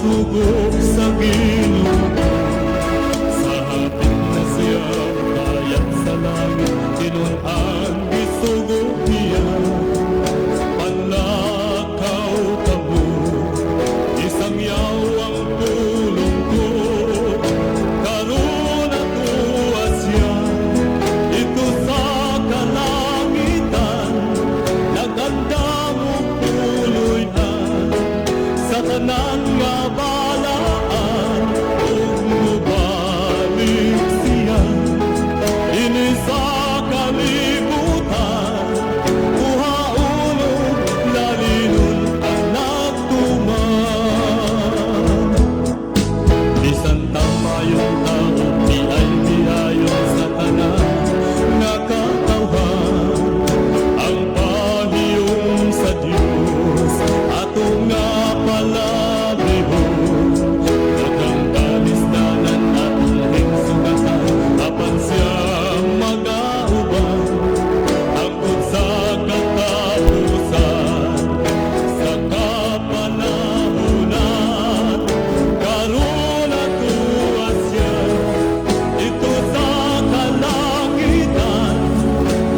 Sugo sa Ginoo. Sa hapit na siya payag sa langit, tinun-an gisugo niya. Panlakaw kamo, isangyaw ang pulong ko. Karon atoa siya didto sa kalangitan, nag-andam og puloy-an sa tanan nga balaan, ug mobalik siya dinhi sa kalibutan, kuhaon og lalinon ang nagtuman. Bisan ta maayong tao, piay-piayon sa tanan nga katawhan, ang pahiyom sa Dios ato nga palabihon. Daghang kalisdanan atong hingsugatan, apan siya magauban hangtod sa katapusan sa kapanahunan. Karon atoa siya didto sa kalangitan,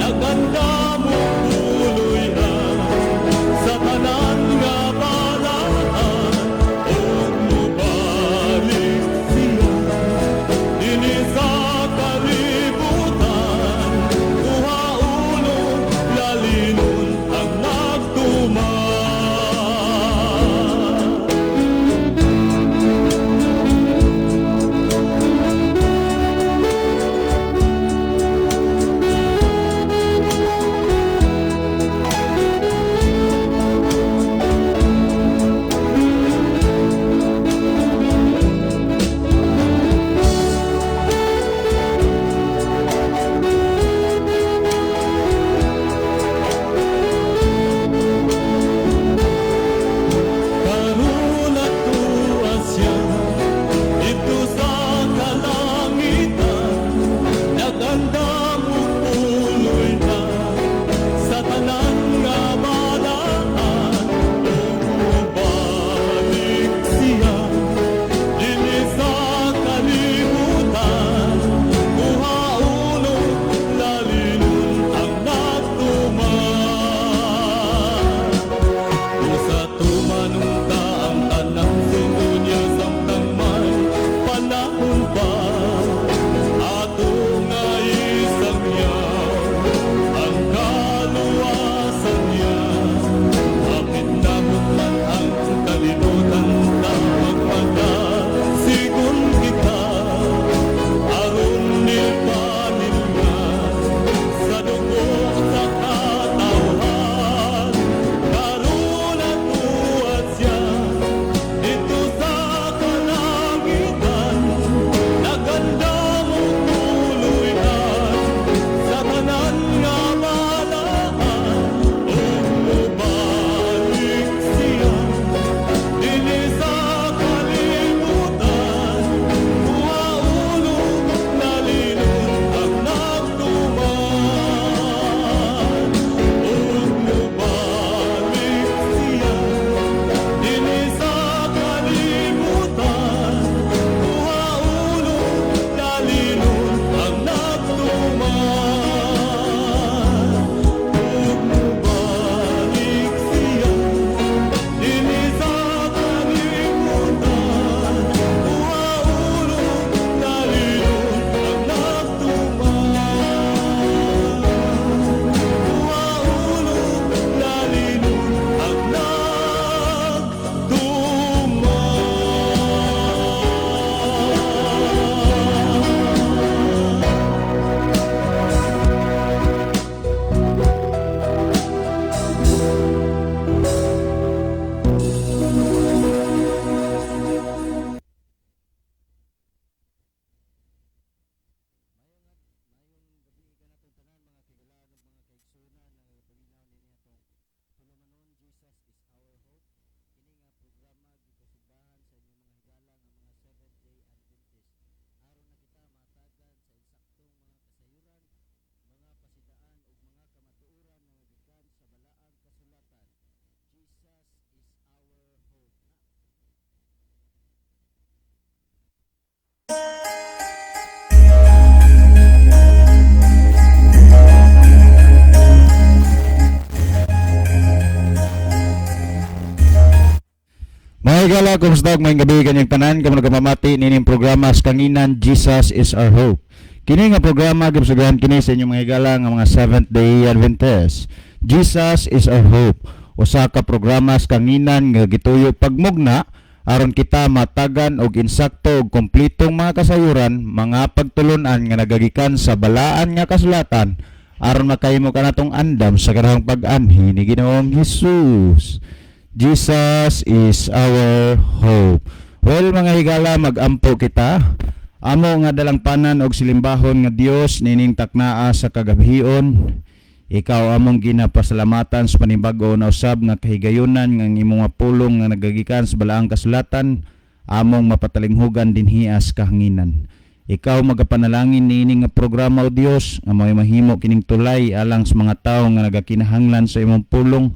nag-andam og puloy-an sa tanan nga balaan. Mga higala, kumusta, maayong gabii kaninyong tanan, kamo nagamamati nining programa sa Kanginan, Jesus is Our Hope. Kini nga programa gipasugahan kini sa inyong mga higala nga mga Seventh Day Adventist. Jesus is Our Hope. Usa ka programa sa Kanginan nga gituyo pagmugna aron kita matagan og insakto og kompletong mga kasayuran, mga pagtulunan nga nagagikan sa balaan nga kasulatan aron makahimo kanatong andam sa kanahong pag-anhi ni Ginoong Hesus. Jesus is our hope. Well, mga higala, magampo kita. Amo nga dalangpanan og silimbahon nga Dios, nining taknaa sa kagabhion, ikaw among ginapasalamatan sa panibago na usab nga kahigayunan nga ang imong mga pulong nga nagagikan sa balaang kasulatan among mapatalinghugan dinhi sa kahanginan. Ikaw magapanalangin niini nga programa, o Dios, nga may mahimo kining tulay alang sa mga tawo nga nagakinahanglan sa imong pulong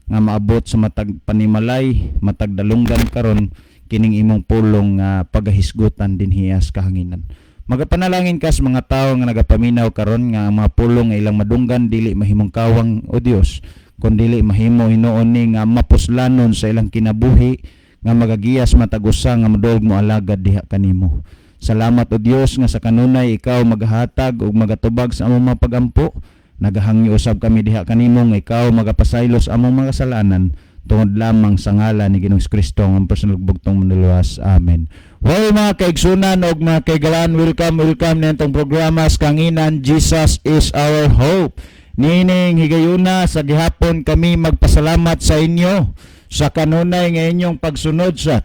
nga maabot sa matag panimalay, matag dalunggan karon kining imong pulong nga pagahisgutan dinhi sa kahanginan. Magapanalangin ka sa mga tawo nga nagapaminaw karon nga ang mga pulong nga ilang madunggan dili mahimong kawang, o Dios, kun dili mahimo hinuon ni nga mapuslanon sa ilang kinabuhi nga magagiyas matag usa nga moduol mo alagad diha kanimo. Salamat, O Dios, nga sa kanunay ikaw magahatag ug magatubag sa among mga pagampo. Nagahangyo usab kami diha kanimo nga ikaw magapasaylo sa among mga kasalanan tungod lamang sa ngalan ni Ginoong Kristo, ang personal bugtong manluluwas. Amen. Well, mga kaigsunan og mga kaigalaan, welcome, welcome niadtong programa sa Kanginan, Jesus is Our Hope. Nining higayuna sa gihapon, kami magpasalamat sa inyo sa kanunay nga inyong pagsunod sa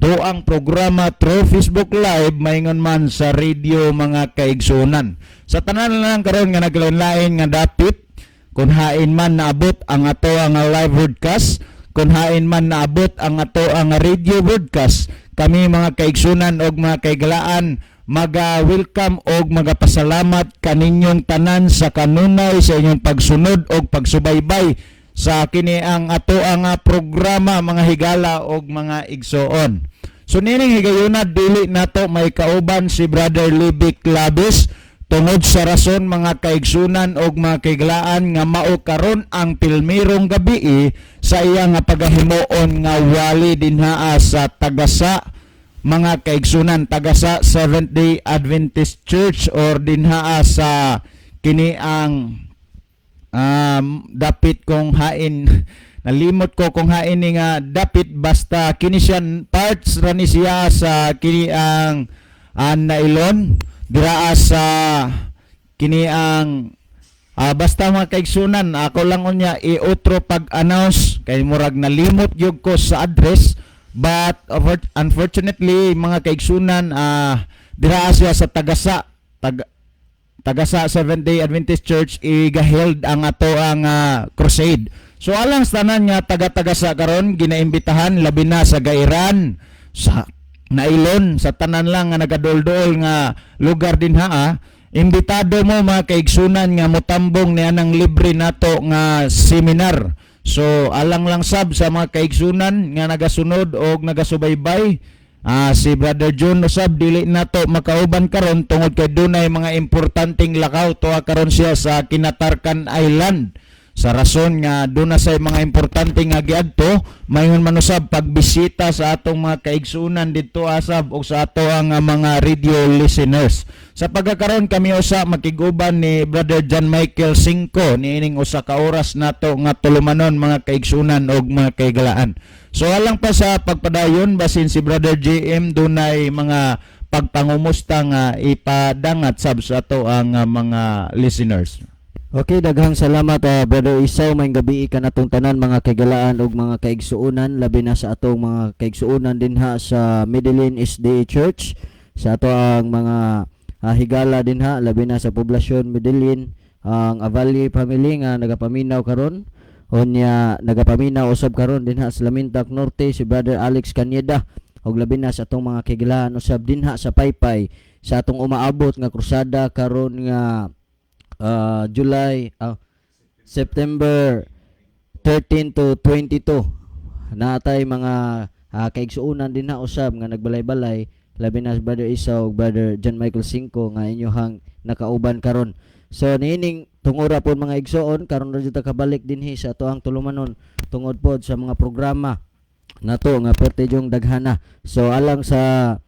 atuang programa through Facebook Live maingon man sa radio, mga kaigsunan. Sa tanan lang karon nga naglain-lain nga dapit, kung hain man naabot ang ato ang live broadcast, kung hain man naabot ang ato ang radio broadcast, kami, mga kaigsunan og mga kaigalaan, maga-welcome og magapasalamat kaninyong tanan sa kanunay sa inyong pagsunod og pagsubaybay sa kini ang ato ang programa, mga higala og mga igsoon. So nining higayuna, dili nato may kauban si Brother Libby Clavis tungod sa rason, mga kaigsunan og mga kaiglaan, nga mao karon ang pilmirong gabi sa iya nga pagahimuon nga wali dinhaa sa Tagasa, mga kaigsunan, Tagasa Seventh Day Adventist Church or dinhaa sa kini ang dapit kung hain, nalimot ko kung hain ni nga dapit, basta kini siya parts ra ni siya sa kini ang nailon diraa sa kini ang basta, mga kaigsunan, ako lang unya i-otro pag-announce kay murag nalimot gyud ko sa address, but unfortunately, mga kaigsunan, diraa siya sa Tagasa, Tagasa Seventh Day Adventist Church iga-held ang ato ang crusade. So alang sa tanan nga taga-Tagasa karon, ginaimbitahan, labi na sa Gairan, sa Nailon, sa tanan lang nga nagadulduol nga lugar dinha, imbitado mo, mga kaigsunan, nga motambong niya ng libre nato nga seminar. So alang lang sab sa mga kaigsunan nga nagasunod og nagasubaybay, si Brother John usab dili nato makauban karon tungod kay dunay mga importanteng lakaw. Tuwa karon siya sa Kinatarkan Island sa rason nga doon na sa mga importante nga giadto, mayon man usab pagbisita sa atong mga kaigsunan didto asab og sa ato ang mga radio listeners. Sa pagkakaroon, kami usa makig-uban ni Brother John Michael Cinco niining usa ka oras nato nga tulumanon, mga kaigsunan og mga kaigalaan. So alang pa sa pagpadayon, basin si Brother JM dunay mga pagpangumusta nga ipadangat sab sa ato ang mga listeners. Okay, daghang salamat, Brother Isaw. Maayong gabii kanatong tanan, mga kaigalaan ug mga kaigsuonan, labi na sa atong mga kaigsuonan dinha sa Medellin SDA Church, sa ato ang mga higala dinha, labi na sa poblasyon Medellin, ang Avalle family nga nagapaminaw karon. Unya nagapaminaw usab karon dinha sa Lamintak Norte si Brother Alex Canyeda, ug labi na sa atong mga kaigalaan usab dinha sa Paypay sa atong umaabot nga krusada karon nga July, September 13 to 22. Natay mga kaigsuonan din na usab nga nagbalay-balay, labi na si Brother Isaw ug Brother John Michael Cinco nga inyohang nakauban karon. So niining tungura pod, mga igsoon, karon ra jud ta kabalik dinhi sa atoang tulumanon tungod pod sa mga programa Nato nga perti yung daghana. So alang sa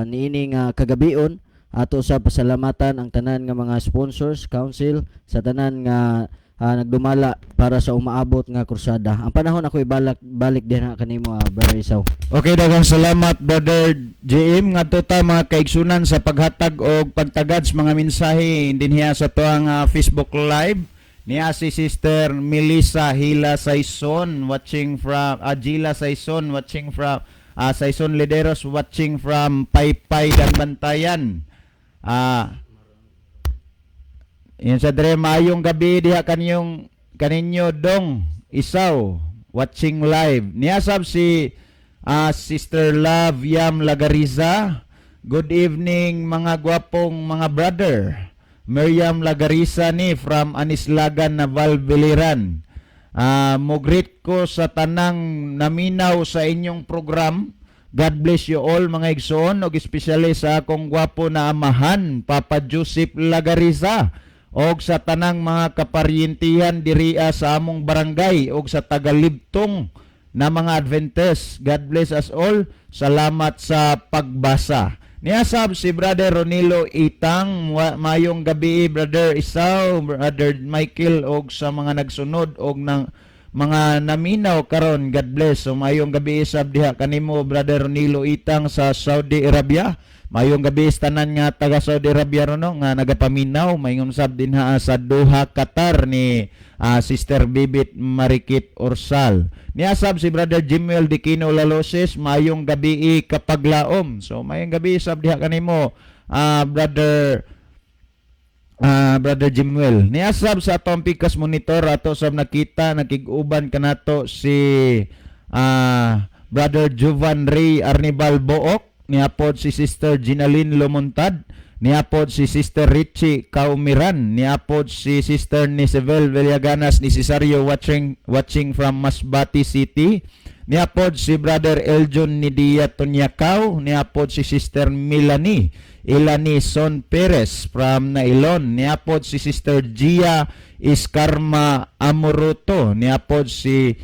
niini nga kagabion, ato sa pasalamatan ang tanan nga mga sponsors, council, sa tanan nga nagdumala para sa umaabot nga krusada. Ang panahon ako ibalak balik din na kanimo, Brother Isaw. Okay, daghang salamat, Brother JM. Ngadto ta, mga kaigsunan, sa paghatag og pagtagad sa mga mensahe dinhiya sa tuang Facebook Live. Niya si Sister Melissa Hila Saison watching from Gila Saison watching from Saison Lideros watching from Paypay, Daanbantayan. Yan sa dre, maayong gabi diha kanyong kaninyo dong Isaw, watching live. Niya sab si Sister Love Yam Lagariza. Good evening, mga gwapong mga brother. Miriam Lagariza ni from Anislagan, Naval Biliran. Mo-greet ko sa tanang naminaw sa inyong program. God bless you all, mga igsoon, ug especially sa akong gwapo na amahan, Papa Joseph Lagariza, og sa tanang mga kaparyentihan diriya sa among barangay og sa tagalibtong na mga Adventist. God bless us all. Salamat sa pagbasa. Niasab si Brother Ronilo Itang, mayong gabi, Brother Isaw, Brother Michael, og sa mga nagsunod og ng mga naminaw karon. God bless. So mayong gabi sab diha kanimo, Brother Ronilo Itang, sa Saudi Arabia. Mayong gabi sa tanan nga taga Saudi Arabia rono nga nagapaminaw. Mayon sab dinha sa Doha, Qatar ni Sister Bibit Marikit Orsal. Niasab si Brother Jimuel Dikino Laloses, mayong gabi, kapaglaom. So mayong gabi sab diha kanimo, Brother Jimuel. Niasab sa atong Pikas Monitor, ato sab nakita nakig-uban kanato si Brother Jovan Ray Arnibal Book, niapod si Sister Ginaline Lomontad, niapod si Sister Richie Kaumiran, niapod si Sister Nisabel Villaganas ni Cesario watching watching from Masbate City. Niapod si Brother Eljon Nidia Tonyakaw, niapod si Sister Melanie Ilani Son Perez from Nailon, niapod si Sister Gia Iskarma Amoroto, niapod si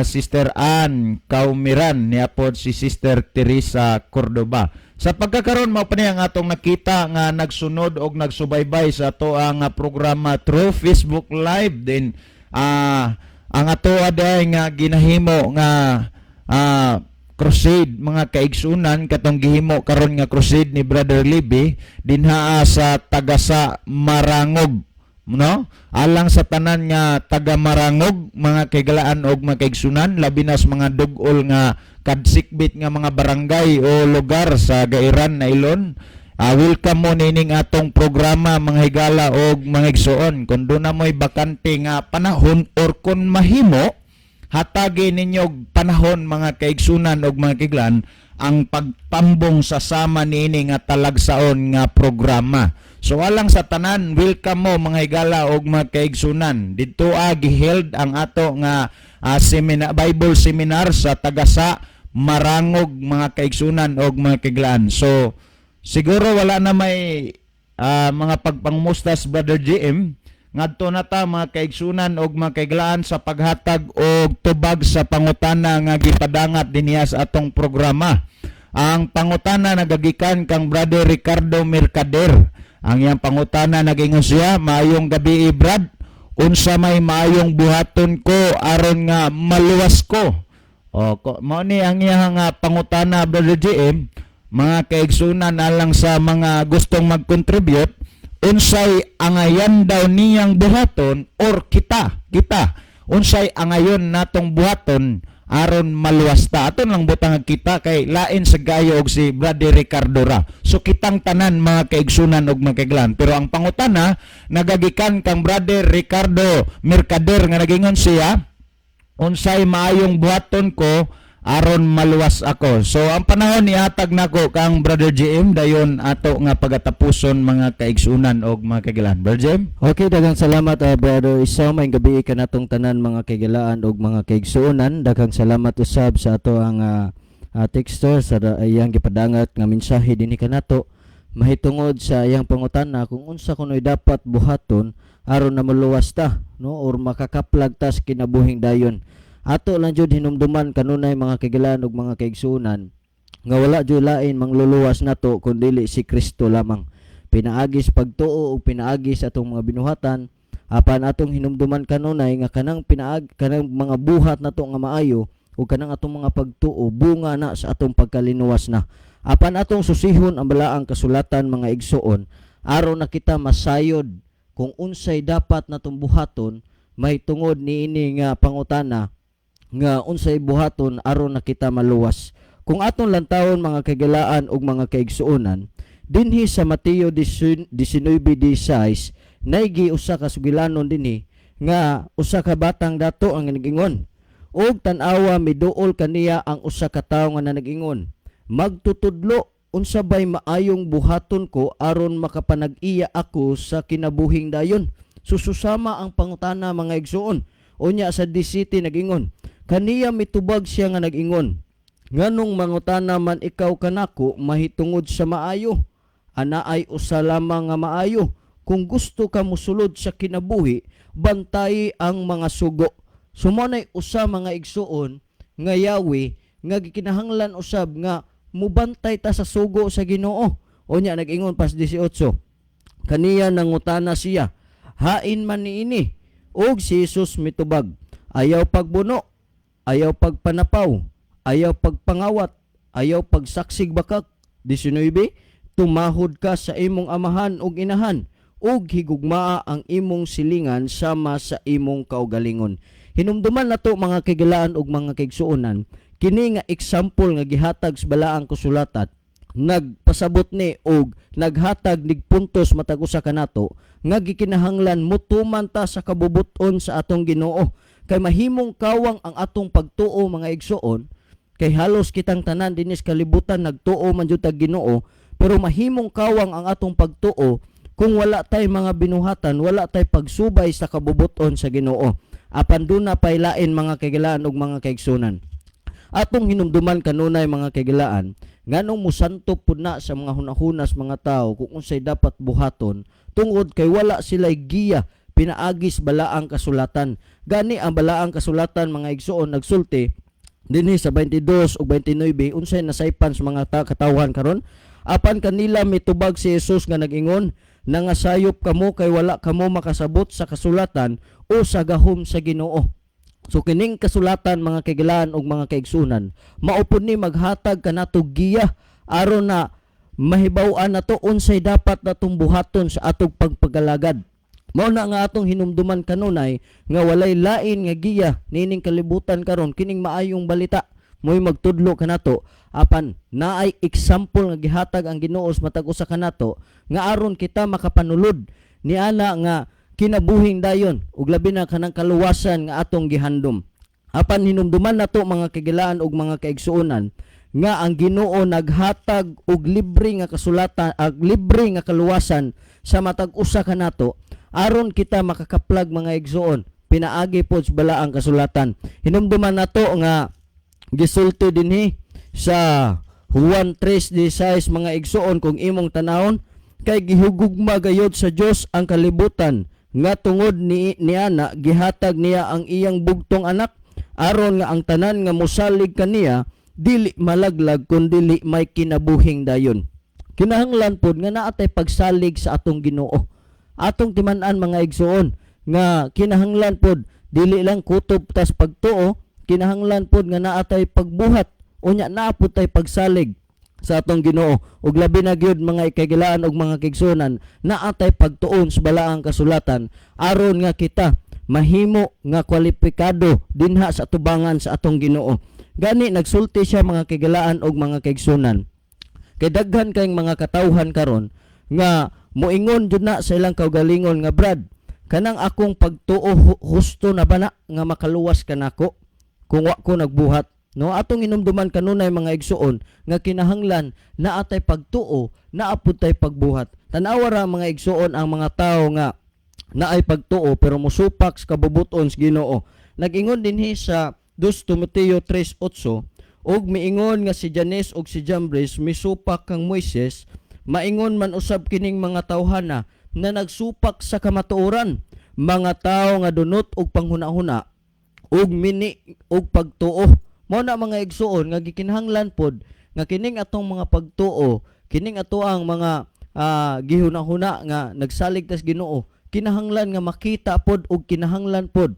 Sister Ann Kaumiran, niapod si Sister Teresa Cordoba. Sa pagkakaron, mao pa ni ang atong nakita nga nagsunod og nagsubaybay sa ato ang programa through Facebook Live din. Ang ato aday nga ginahimo nga crusade, mga kaigsunan, katong gihimo karon nga crusade ni Brother Libby dinha sa Tagasa, Marangog, no? Alang sa tanan nga taga Marangog, mga kaigalaan og mga kaigsunan, labi na sa mga dugol nga kadsikbit nga mga barangay o lugar sa Gairan Nailon. Welcome mo nining atong programa, mga higala og mga igsoon. Kung doon na mo'y bakante nga panahon or kung mahimo, hatagi ninyo og panahon, mga kaigsunan og mga kiglan, ang pagtambong sa sama niini nga talagsaon nga programa. So alang sa tanan, welcome mo, mga higala og mga kaigsunan. Didto giheld ang ato nga seminar, Bible seminar sa Tagasa, Marangog, mga kaigsunan og mga kiglaan. So siguro wala na may mga pagpangmustas, Brother GM. Ngadto na ta, mga kaigsunan og mga kaiglaan, sa paghatag og tubag sa pangutana nga gipadangat dinhiya sa atong programa. Ang pangutana nagagikan kang Brother Ricardo Mercader. Ang iyang pangutana, nagingon siya, "Maayong gabi, Brad. Unsa may maayong buhaton ko aron nga maluwas ko?" O ko, mao ni ang iyang nga pangutana, Brother GM. Mga kaigsunan, alang sa mga gustong mag-contribute, unsay angayan daw niyang buhaton or kita kita unsay angayon natong buhaton aron maluwas ta? Aton lang butang ang kita kay lain sa gayo og si Brother Ricardo ra. So kitang tanan, mga kaigsunan og mga kaiglan. Pero ang pangutana nagagikan kang Brother Ricardo Mercader nga nagingon siya, "Unsay maayong buhaton ko aron maluwas ako?" So ang panahon ihatag nako kang Brother GM, dayon ato nga pagatapuson, mga kaigsunan og mga kagilan. Brother GM? Okay, daghang salamat, Brother Isaw. Maayong gabi kanatong tanan, mga kaigalaan ug mga kaigsuonan. Daghang salamat usab sa ato ang texter sa iyang gipadangat nga mensahe dinhi kanato mahitungod sa iyang pangutana kung unsa kuno'y dapat buhaton aron na maluwas ta, no, or makakaplag ta sa kinabuhing dayon. Ato lang jud hinumduman kanunay, mga kahigalaan ug mga kaigsuonan, nga wala jud lain mangluluwas nato kun dili si Kristo lamang. Pinaagi sa pagtuo ug pinaagi sa atong mga binuhatan, apan atong hinumduman kanunay nga kanang pinaag kanang mga buhat nato nga maayo ug kanang atong mga pagtuo, bunga na sa atong pagkalinuwas na. Apan atong susihon ang balaang kasulatan, mga igsuon, aron na kita masayod kung unsay dapat natong buhaton may tungod niini nga pangutana nga unsay buhaton aron na kita maluwas. Kung atong lantawon, mga kahigalaan ug mga kaigsuonan, dinhi sa Mateo 19:16, naigi usa ka sugilanon dinhi nga usa ka batang dato ang nag-ingon. "Ug tan-awa, miduol kaniya ang usa ka tawo nga nag-ingon, 'Magtutudlo, unsa bay maayong buhaton ko aron makapanag-iya ako sa kinabuhing dayon?'" Sususama ang pangutana, mga igsuon. Unya sa DCT nag-ingon, kaniya mitubag siya nga nag-ingon, "Nganong mangutana man ikaw kanako mahitungod sa maayo? Anaay usa lamang nga maayo. Kung gusto ka mosulod sa kinabuhi, bantayi ang mga sugo." So mao nay usa, mga igsuon, nga yawi nga gikinahanglan usab nga mubantay ta sa sugo sa Ginoo. Unya nag-ingon pas 18, kaniya nangutana siya, "Hain man niini?" Ug si Jesus mitubag, "Ayaw pagbuno, ayaw pagpanapaw, ayaw pagpangawat, ayaw pagsaksig bakak. 19, tumahod ka sa imong amahan ug inahan, ug higugmaa ang imong silingan sama sa imong kaugalingon." Hinumduman nato, mga kahigalaan ug mga kaigsuonan, kini nga example nga gihatag sa balaang kasulatan nagpasabot ni og naghatag nig puntos matag usa kanato nga gikinahanglan mutuman ta sa kabubut-on sa atong Ginoo, kay mahimong kawang ang atong pagtuo, mga igsuon, kay halos kitang tanan dinis kalibutan nagtuo man jud tag Ginoo, pero mahimong kawang ang atong pagtuo kung wala tay mga binuhatan, wala tay pagsubay sa kabubut-on sa Ginoo. Apan duna pay lain, mga kahigalaan ug mga kaigsunan. Atong hinumduman kanunay, mga kahigalaan, nganong musanto pud na sa mga hunahunas mga tao kung unsay dapat buhaton, tungod kay wala sila'y giya pinaagis balaang kasulatan. Gani ang balaang kasulatan, mga igsuon, nagsulti dinhi sa 22 ug 29 unsay nasaypan sa mga katawhan karon. Apan kanila mitubag si Jesus nga nag-ingon, "Nangasayop kamo kay wala kamo makasabot sa kasulatan o sa gahom sa Ginoo." So kining kasulatan, mga kahigalaan ug mga kaigsunan, mao pud ni maghatag kanato giya aron na mahibaw-an nato unsay dapat natong buhaton sa atong pagpagalagad. Mao na nga atong hinumduman kanunay nga walay lain nga giya niining kalibutan karon, kining maayong balita mo'y magtudlo kanato, apan naay example nga gihatag ang Ginoo sa matag usa kanato nga aron kita makapanulod niana nga kinabuhing dayon ug labi na kanang kaluwasan nga atong gihandom. Apan hinumduman nato, mga kahigalaan ug mga kaigsuonan, nga ang Ginoo naghatag og libre nga kasulatan ag libre nga kaluwasan sa matag usa kanato aron kita makakaplag, mga igsuon, pinaagi pod sa balaang kasulatan. Hinumduman nato nga gisulti dinhi sa Juan 3:16, mga igsuon, kung imong tanawon, kay gihugugma gayod sa Dios ang kalibutan nga tungod ni niana gihatag niya ang iyang bugtong anak, aron nga ang tanan nga mosalig kaniya dili malaglag kun dili may kinabuhing dayon. Kinahanglan pod nga naa tay pagsalig sa atong Ginoo. Atong timan-an, mga igsuon, nga kinahanglan pod dili lang kutob tas pagtuo, kinahanglan pod nga naa tay pagbuhat, unya naa pod tay pagsalig sa atong Ginoo, ug labi na gyud, mga kahigalaan ug mga kaigsuonan, naa tay pagtuon sa balaang kasulatan aron nga kita mahimo nga kwalipikado dinha sa tubangan sa atong Ginoo. Gani nagsulti siya, mga kahigalaan ug mga kaigsuonan, kay daghan kayong mga katawhan karon nga moingon jud na sa ilang kaugalingon nga, "Brad, kanang akong pagtuo husto na ba na nga makaluwas kanako kung wa ko nagbuhat?" No, atong hinumduman kanunay, mga igsuon, nga kinahanglan naa tay pagtuo, naa pud tay pagbuhat. Tan-awa ra, mga igsuon, ang mga tawo nga naay pagtuo pero mosupak sa kabubuton sa Ginoo. Nag-ingon dinhi sa 2 Timoteo 3:8, "Ug miingon nga si Janes ug si Jambres misupak kang Moises, maingon man usab kining mga tawhana na nagsupak sa kamatuoran, mga tawo nga dunot og panghuna-huna Ug mini og pagtuo. Mao na, mga igsuon, nga gikinahanglan pod nga kining atong mga pagtuo, kining ato ang mga gihuna-huna nga nagsalig tas Ginoo, kinahanglan nga makita pod ug kinahanglan pod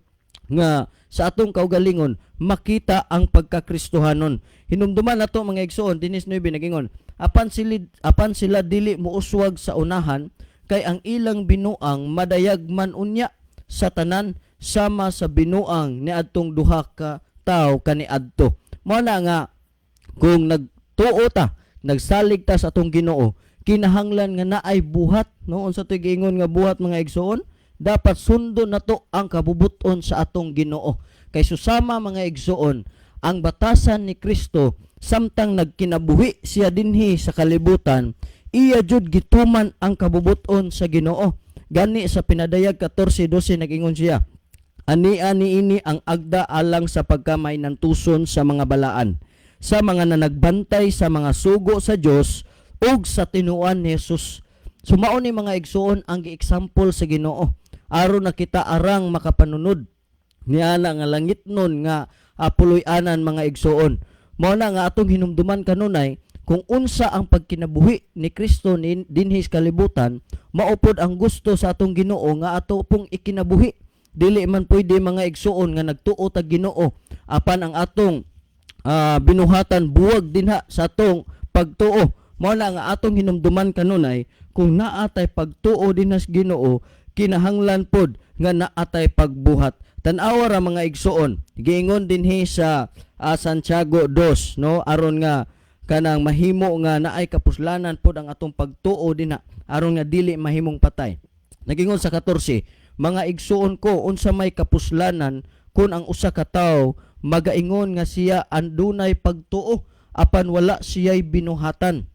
nga sa atong kaugalingon makita ang pagkakristohanon. Hinumduman nato, mga igsuon, dinhi sa 9 nagingon, apan sila dili mouswag sa unahan kay ang ilang binuang madayag man unya sa tanan sama sa binuang niadtong duha ka tawo kaniadto. Mao na nga kung nagtuo ta, nagsalig ta sa atong Ginoo, kinahanglan nga naay buhat, no? Unsa to'y giingon nga buhat, mga igsuon? Dapat sundon nato ang kabubuton sa atong Ginoo. Kay susama, mga igsuon, ang batasan ni Kristo samtang nagkinabuhi siya dinhi sa kalibutan, iya jud gituman ang kabubuton sa Ginoo. Gani sa Pinadayag 14:12 nag-ingon siya, "Ania niini ang agda alang sa pagkamainantuson sa mga balaan, sa mga nanagbantay sa mga sugo sa Dios ug sa tinuan ni Jesus." So mao ni, mga igsuon, ang gi-example sa Ginoo aron na kita arang makapanunod niana nga langitnon nga puloy-anan, mga igsuon. Mao na nga atong hinumduman kanunay kung unsa ang pagkinabuhi ni Kristo dinhi sa kalibutan, mao pod ang gusto sa atong Ginoo nga ato pong ikinabuhi. Dili man pwede, mga igsuon, nga nagtuo tag Ginoo apan ang atong binuhatan buwag dinha sa atong pagtuo. Mao na nga atong hinumduman kanunay, kung naa tay pagtuo dinha sa Ginoo, kinahanglan pod nga naa tay pagbuhat. Tan-awa ra, mga igsuon, giingon dinhi sa Santiago 2, no, aron nga kanang mahimo nga naay kapuslanan pod ang atong pagtuo dinha aron nga dili mahimong patay. Nagingon sa 14, "Mga igsuon ko, unsa may kapuslanan kung ang usa ka tawo magaingon nga siya andunay pagtuo apan wala siya'y binuhatan?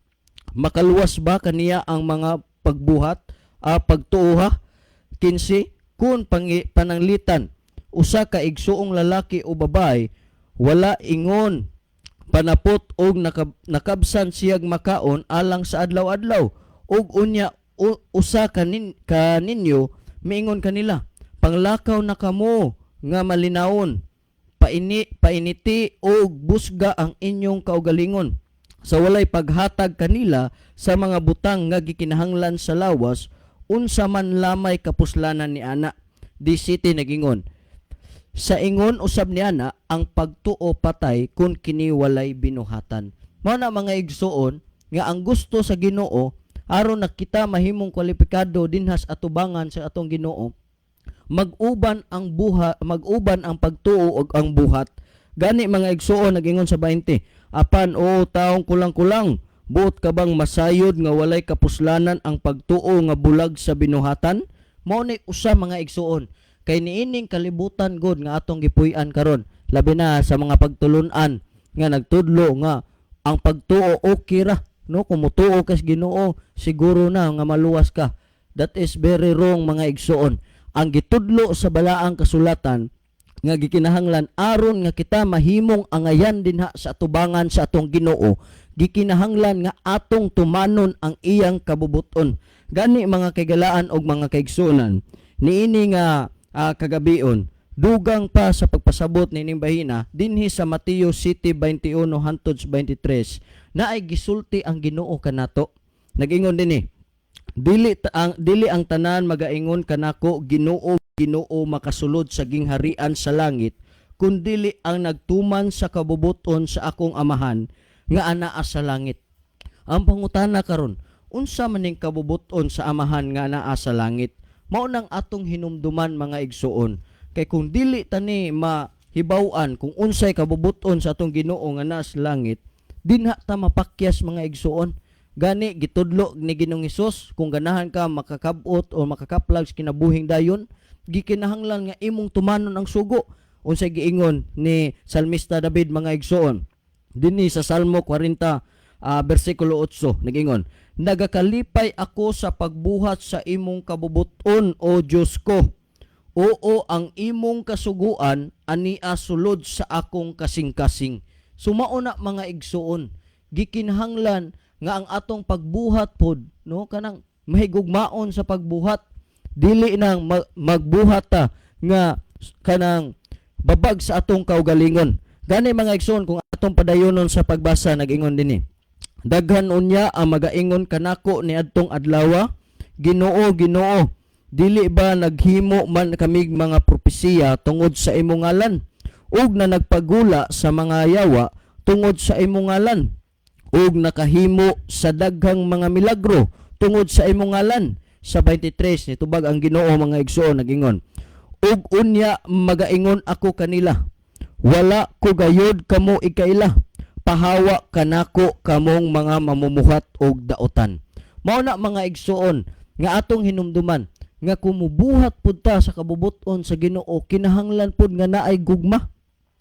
Makaluwas ba kaniya ang mga pagbuhat, pagtuo ha?" 15, "Kung pananglitan usa ka igsuong lalaki o babae wala ingon panapot og nakabsan siyag makaon alang sa adlaw-adlaw, ug unya usa kaninyo miingon kanila, 'Panglakaw na kamo nga malinawon, painiti og busga ang inyong kaugalingon,' sa walay paghatag kanila sa mga butang nga gikinahanglan sa lawas, unsa man lamay kapuslanan ni ana?" 17 nagingon, "Sa ingon usab ni ana, ang pagtuo patay kung kini walay binuhatan." Mao na, mga igsuon, nga ang gusto sa Ginoo aron na kita mahimong kwalipikado dinhas atubangan sa atong Ginoo, mag-uban ang pagtuo ug ang buhat. Gani, mga igsuon, nagingon sa 20, "Apan o taong kulang-kulang, buot ka bang masayod nga walay kapuslanan ang pagtuo nga bulag sa binuhatan?" Mao ni usa, mga igsuon, kay niining kalibutan gud nga atong gipuy-an karon, labi na sa mga pagtulun-an nga nagtudlo nga ang pagtuo okay ra, no? Kung mutuo ka sa Ginoo, siguro na nga maluwas ka. That is very wrong, mga igsuon. Ang gitudlo sa balaang kasulatan nga gikinahanglan aron nga kita mahimong angayan dinha sa atubangan sa atong Ginoo, gikinahanglan nga atong tumanon ang iyang kabubuton. Gani, mga kaigalaan og mga kaigsuonan, niini nga kagabion, dugang pa sa pagpasabot niining bahina dinhi sa Mateo 7:21 hantod sa 23, naay gisulti ang Ginoo kanato. Nagingon dinhi, "Dili ang tanan magaingon kanako, 'Ginoo, Ginoo,' makasulod sa gingharian sa langit, kundili ang nagtuman sa kabubuton sa akong Amahan nga anaa sa langit." Ang pangutana karon, unsa man ning kabubuton sa Amahan nga anaa sa langit? Mao nang atong hinumduman, mga igsuon, kay kung dili tani mahibaw-an kung unsay kabubuton sa atong Ginoo nga naa sa langit, dinha ta mapakyas, mga igsuon. Gani gitudlo ni Ginoong Hesus, kung ganahan ka makakabot o makakaplag sa kinabuhing dayon, gikinahanglan nga imong tumanon ang sugo. Unsay giingon ni Salmista David, mga igsuon? Dinhi sa Salmo 40 bersikulo 8 nagingon, "Nagakalipay ako sa pagbuhat sa imong kabubuton, o Dios ko. Oo, ang imong kasuguan ania sulod sa akong kasing-kasing." So mao na, mga igsuon, gikinahanglan nga ang atong pagbuhat pod, no, kanang mahigugmaon sa pagbuhat, dili nang magbuhat ta nga kanang Babag sa atong kaugalingon. Gani, mga igsoon, kung atong padayonon sa pagbasa, nag-ingon dinhi: "Daghan unya ang magaingon kanako niadtong adlawa, 'Ginoo, Ginoo, dili ba naghimo man kamig mga propesiya tungod sa imong ngalan, ug na nagpagula sa mga yawa tungod sa imong ngalan, ug nakahimo sa daghang mga milagro tungod sa imong ngalan?'" Sa 23, nitubag ang Ginoo, mga igsoon, nagingon, "Ug unya magaingon ako kanila, 'Wala ko gayod kamo ikaila. Pahawa kanako kamong mga mamumuhat og daotan.'" Mao na, mga igsoon, nga atong hinumduman nga kung mubuhat pud ta sa kabubuton sa Ginoo, kinahanglan pud nga naay gugma,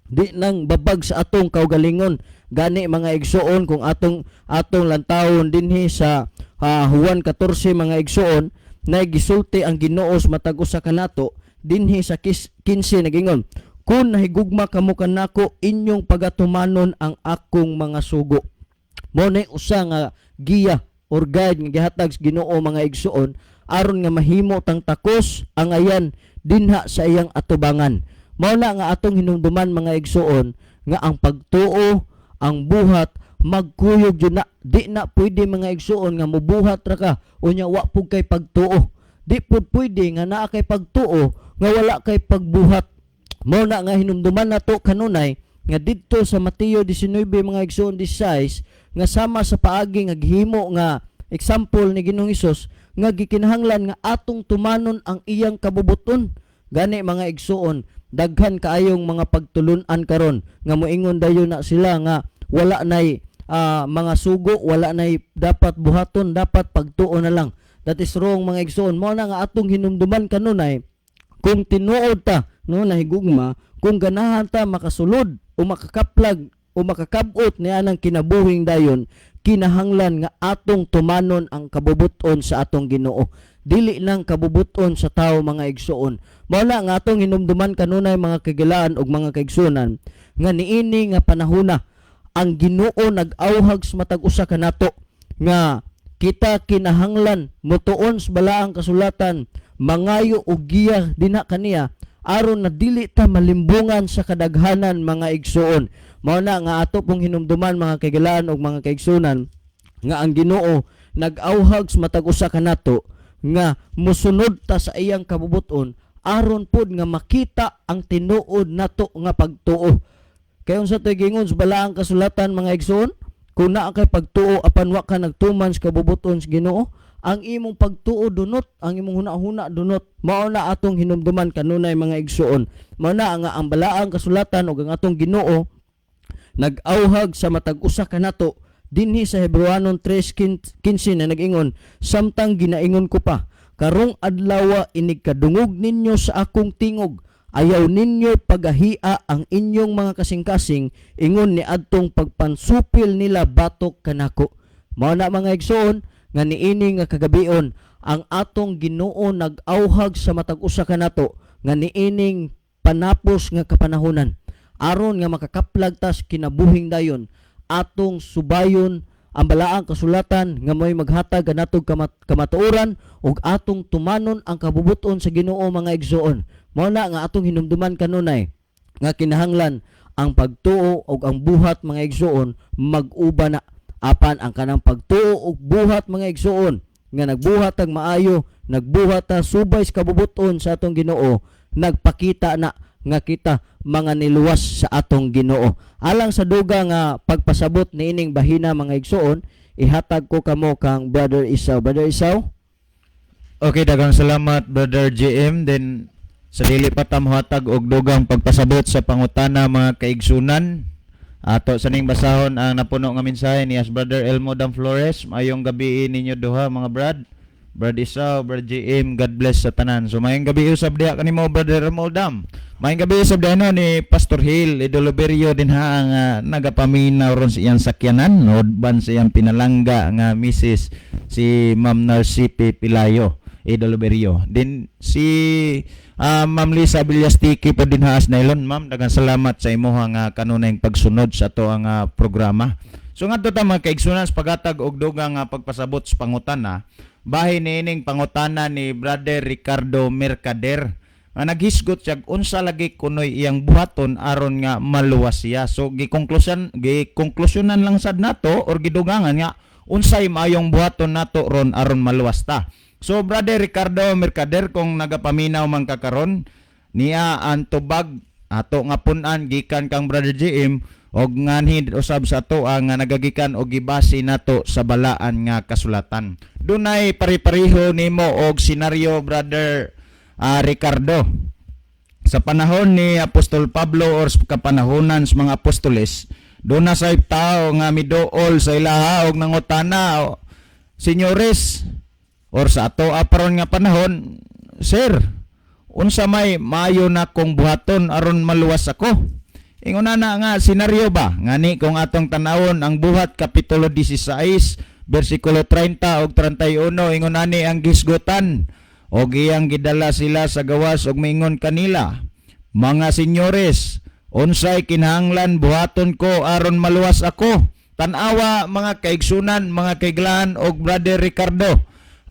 di nang babag sa atong kaugalingon. Gani, mga igsoon, kung atong atong lantawon dinhi sa Juan 14, mga igsoon, na gisulti ang Ginoo sa matag usa kanato dinhi sa 15, nagingon, "Kung nahigugma kamo kanako, inyong pagatumanon ang akong mga sugo." Mao na usa nga giya or guide nga gihatag sa Ginoo, mga igsoon, aron nga mahimo tang takos ang ayan dinha sa iyang atubangan. Mao na nga atong hinumduman, mga igsoon, nga ang pagtuo, ang buhat, magkuyog jud na. Di na pwede, mga igsoon, nga mubuhat ra ka unya wa pud kay pagtuo. Di pud pwede nga naa kay pagtuo nga wala kay pagbuhat. Mao na nga hinumduman nato kanunay nga didto sa Mateo 19, mga igsoon, 16, nga sama sa paagi nga gihimo nga example ni Ginoong Hesus nga gikinahanglan nga atong tumanon ang iyang kabubuton. Gani, mga igsoon, daghan kaayong mga pagtulun-an karon nga moingon dayon na sila nga wala nay mga sugo, wala nay dapat buhaton, dapat pagtuo na lang. That is wrong, mga igsoon. Mao na nga atong hinumduman kanunay, kung tinuod ta, no, nahigugma, kung ganahan ta makasulod o makakaplag o makakabot niya ng kinabuhing dayon, kinahanglan nga atong tumanon ang kabubuton sa atong Ginoo, dili lang kabubuton sa tao, mga igsoon. Mao na nga atong hinumduman kanunay, mga kagilaan ug mga kaigsunan, nga niini nga panahona ang Ginoo nag-awhag sa matag usa kanato nga kita kinahanglan motuon sa balaang kasulatan, mangayo og giya dinha kaniya aron na dili ta malimbungan sa kadaghanan, mga igsoon. Mao na nga ato pong hinumduman, mga kagilaan ug mga kaigsunan, nga ang Ginoo nag-awhag sa matag usa kanato nga mosunod ta sa iyang kabubuton aron pod nga makita ang tinuod nato nga pagtuo. Kay unsa to'y giingon sa balaang kasulatan, mga igsoon? Kung naa kay pagtuo apan wa ka nagtuman sa kabubuton sa Ginoo, ang imong pagtuo dunot, ang imong huna-huna dunot. Mao na atong hinumduman kanunay, mga igsoon. Mao na nga ang balaang kasulatan ug ang atong Ginoo nag-awhag sa matag usa kanato dinhi sa Hebrewanon 3:15 na nag-ingon, "Samtang ginaingon ko pa, karong adlawa, inig kadungog ninyo sa akong tingog, ayaw ninyo pagahia ang inyong mga kasing-kasing ingon ni adtong pagpansupil nila batok kanako." Mao na, mga igsoon, nga niini nga kagabion ang atong Ginoo nag-awhag sa matag usa kanato nga niining panapos nga kapanahonan, aron nga makakaplag tas kinabuhing dayon, atong subayon ang balaang kasulatan nga mo'y maghatag kanatog kamatuoran ug atong tumanon ang kabubuton sa Ginoo, mga igsoon. Mao na nga atong hinumduman kanunay nga kinahanglan ang pagtuo ug ang buhat, mga igsoon, mag-uban na. Apan ang kanang pagtuo ug buhat, mga igsoon, nga nagbuhat ang maayo, nagbuhat ta subay sa kabubuton sa atong Ginoo, nagpakita na nga kita mga niluwas sa atong Ginoo. Alang sa duga nga pagpasabot niining bahina, mga igsoon, ihatag ko kamo kang Brother Isaw. Brother Isaw? Okay, daghang salamat, Brother JM. Then sa dili pa ta mohatag og dugang pagpasabot sa pangutana, mga kaigsunan, ato sa ning basahon ang napuno nga mensahe ni as Brother Elmo Dam Flores. Maayong gabi ninyo duha, mga brad. Brad Isaw, Brad JM, God bless sa tanan. So maayong gabi usab diha kanimo, Brother Elmo Dam. Maayong gabi usab diha, no, ni Pastor Hill Idoloberio dinha ang nagapaminaw ron sa iyang sakyanan ban sa iyang pinalangga nga Mrs. si Ma'am Narcipe Pilayo Idoloberio. Din si Ma'am Lisa Villastiki po din haas nylon. Ma'am, daghang salamat sa imuha nga kanunayng pagsunod sa ato ang programa. So ngadto ta, mga kaigsunan, sa pagatag og dugang nga pagpasabot sa pangutana. Bahin niining pangutana ni Brother Ricardo Mercader. Nga naghisgot siya unsa lagi kunoy iyang buhaton aron nga maluwas siya. So gikonklusyonan lang sad nato or gidugangan nga unsay maayong buhaton nato ron aron maluwas ta. So Brother Ricardo Mercader, kung nagapaminaw man ka karon, niya ang tubag ato nga punan gikan kang Brother GM og nganhi usab sa ato nga nagagikan og gibase nato sa balaan nga kasulatan. Dunay pari-pareho nimo og senaryo, Brother Ricardo, sa panahon ni Apostol Pablo or sa kapanahonan sa mga apostoles? Doon na sa tao nga miduol sa ilaha og nangutana, "O, senyores," or sa ato aparon nga panahon, "Sir, unsa may maayo na kong buhaton aron maluwas ako?" Ingon na nga senaryo ba? Ngani kung atong tanawon ang Buhat kapitulo 16 bersikulo 30 ug 31, ingon ani ang gisgutan: "Og iyang gidala sila sa gawas ug miingon kanila, 'Mga senyores, unsay kinahanglan buhaton ko aron maluwas ako?'" Tan-awa, mga kaigsunan, mga kaiglaan og Brother Ricardo,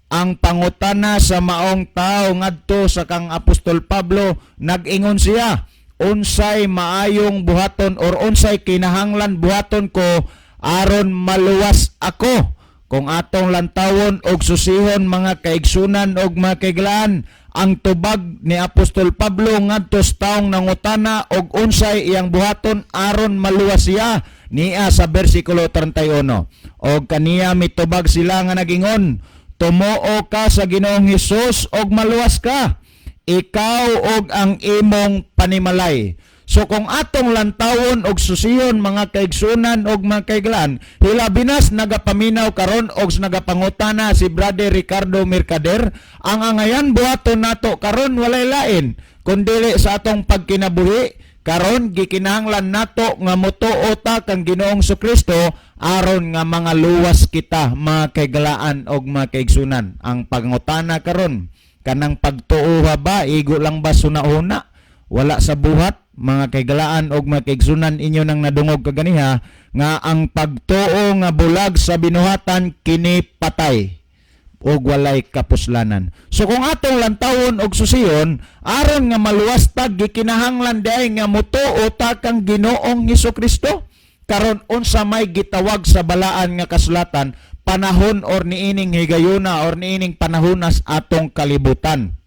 ang pangutana sa maong tao ngadto sa kang Apostol Pablo, nag-ingon siya, "Unsay maayong buhaton or unsay kinahanglan buhaton ko aron maluwas ako?" Kung atong lantawon og susihon, mga kaigsunan og mga kaiglaan, ang tubag ni Apostol Pablo ngadto sa taong nangutana og unsay iyang buhaton aron maluwas siya, niya sa bersikulo 31, "Og kaniya mitubag sila nga nagingon, 'Tumuo ka sa Ginoong Hesus og maluwas ka, ikaw og ang imong panimalay.'" So kung atong lantawon og susihon, mga kaigsunan og mga kaiglaan, hilabinas nagapaminaw karon og nagapangutana si Brother Ricardo Mercader, ang angayan buhaton nato karon walay lain kundili sa atong pagkinabuhi karon, gikinahanglan nato nga motuo ta kang Ginoong Kristo aron nga mga luwas kita, mga kaiglaan og mga kaigsunan. Ang pangutana karon, kanang pagtuo ba, igo lang ba suna-una, wala sa buhat? Mga kaigalaan og mga kaigsunan, inyo nang nadungog kaganiha nga ang pagtuo nga bulag sa binuhatan, kini patay og walay kapuslanan. So kung atong lantawon og susiyon, aron nga maluwas ta, gikinahanglan diay nga motuo ta kang Ginoong Kristo. Karon, unsa may gitawag sa balaan nga kasulatan panahon or niining higayuna or niining panahonas atong kalibutan?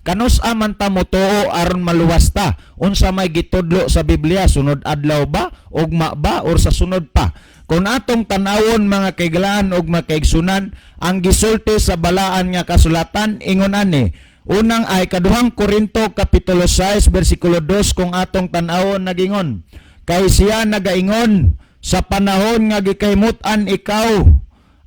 Kanus man ta motuo aron maluwas ta? Unsa may gitudlo sa Biblia? Sunod adlaw ba, ugma ba, or sa sunod pa? Kung atong tan-awon, mga kaiglaan ug mga kaigsunan, ang gisulti sa balaan nga kasulatan, ingon ani. Unang ay Kaduhang Korinto kapitulo 6 bersikulo 2, kung atong tan-awon, nagingon, "Kay siya nagaingon, 'Sa panahon nga gikahimut-an ikaw,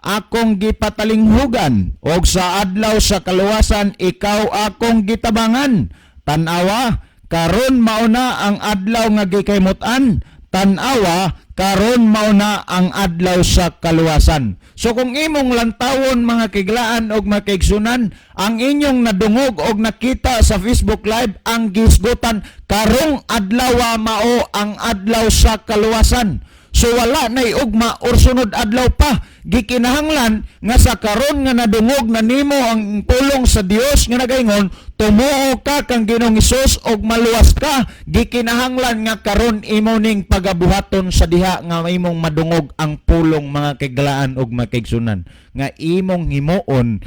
akong gipatalinghugan, og sa adlaw sa kaluwasan ikaw akong gitabangan.' Tan-awa, karon mao na ang adlaw nga gikahimut-an. Tan-awa, karon mao na ang adlaw sa kaluwasan." So kung imong lantawon, mga kiglaan og mga kaigsunan, ang inyong nadungog og nakita sa Facebook Live, ang gisgutan karong adlaw mao ang adlaw sa kaluwasan. So wala nay ugma or sunod adlaw pa. Gikinahanglan nga sa karon nga nadungog na nimo ang pulong sa Dios nga nagaingon, "Tumuo ka kang Ginoong Hesus og maluwas ka," gikinahanglan nga karon imo ning pagabuhaton sa diha nga imong madungog ang pulong, mga kiglaan og mga kaigsunan, nga imong himuon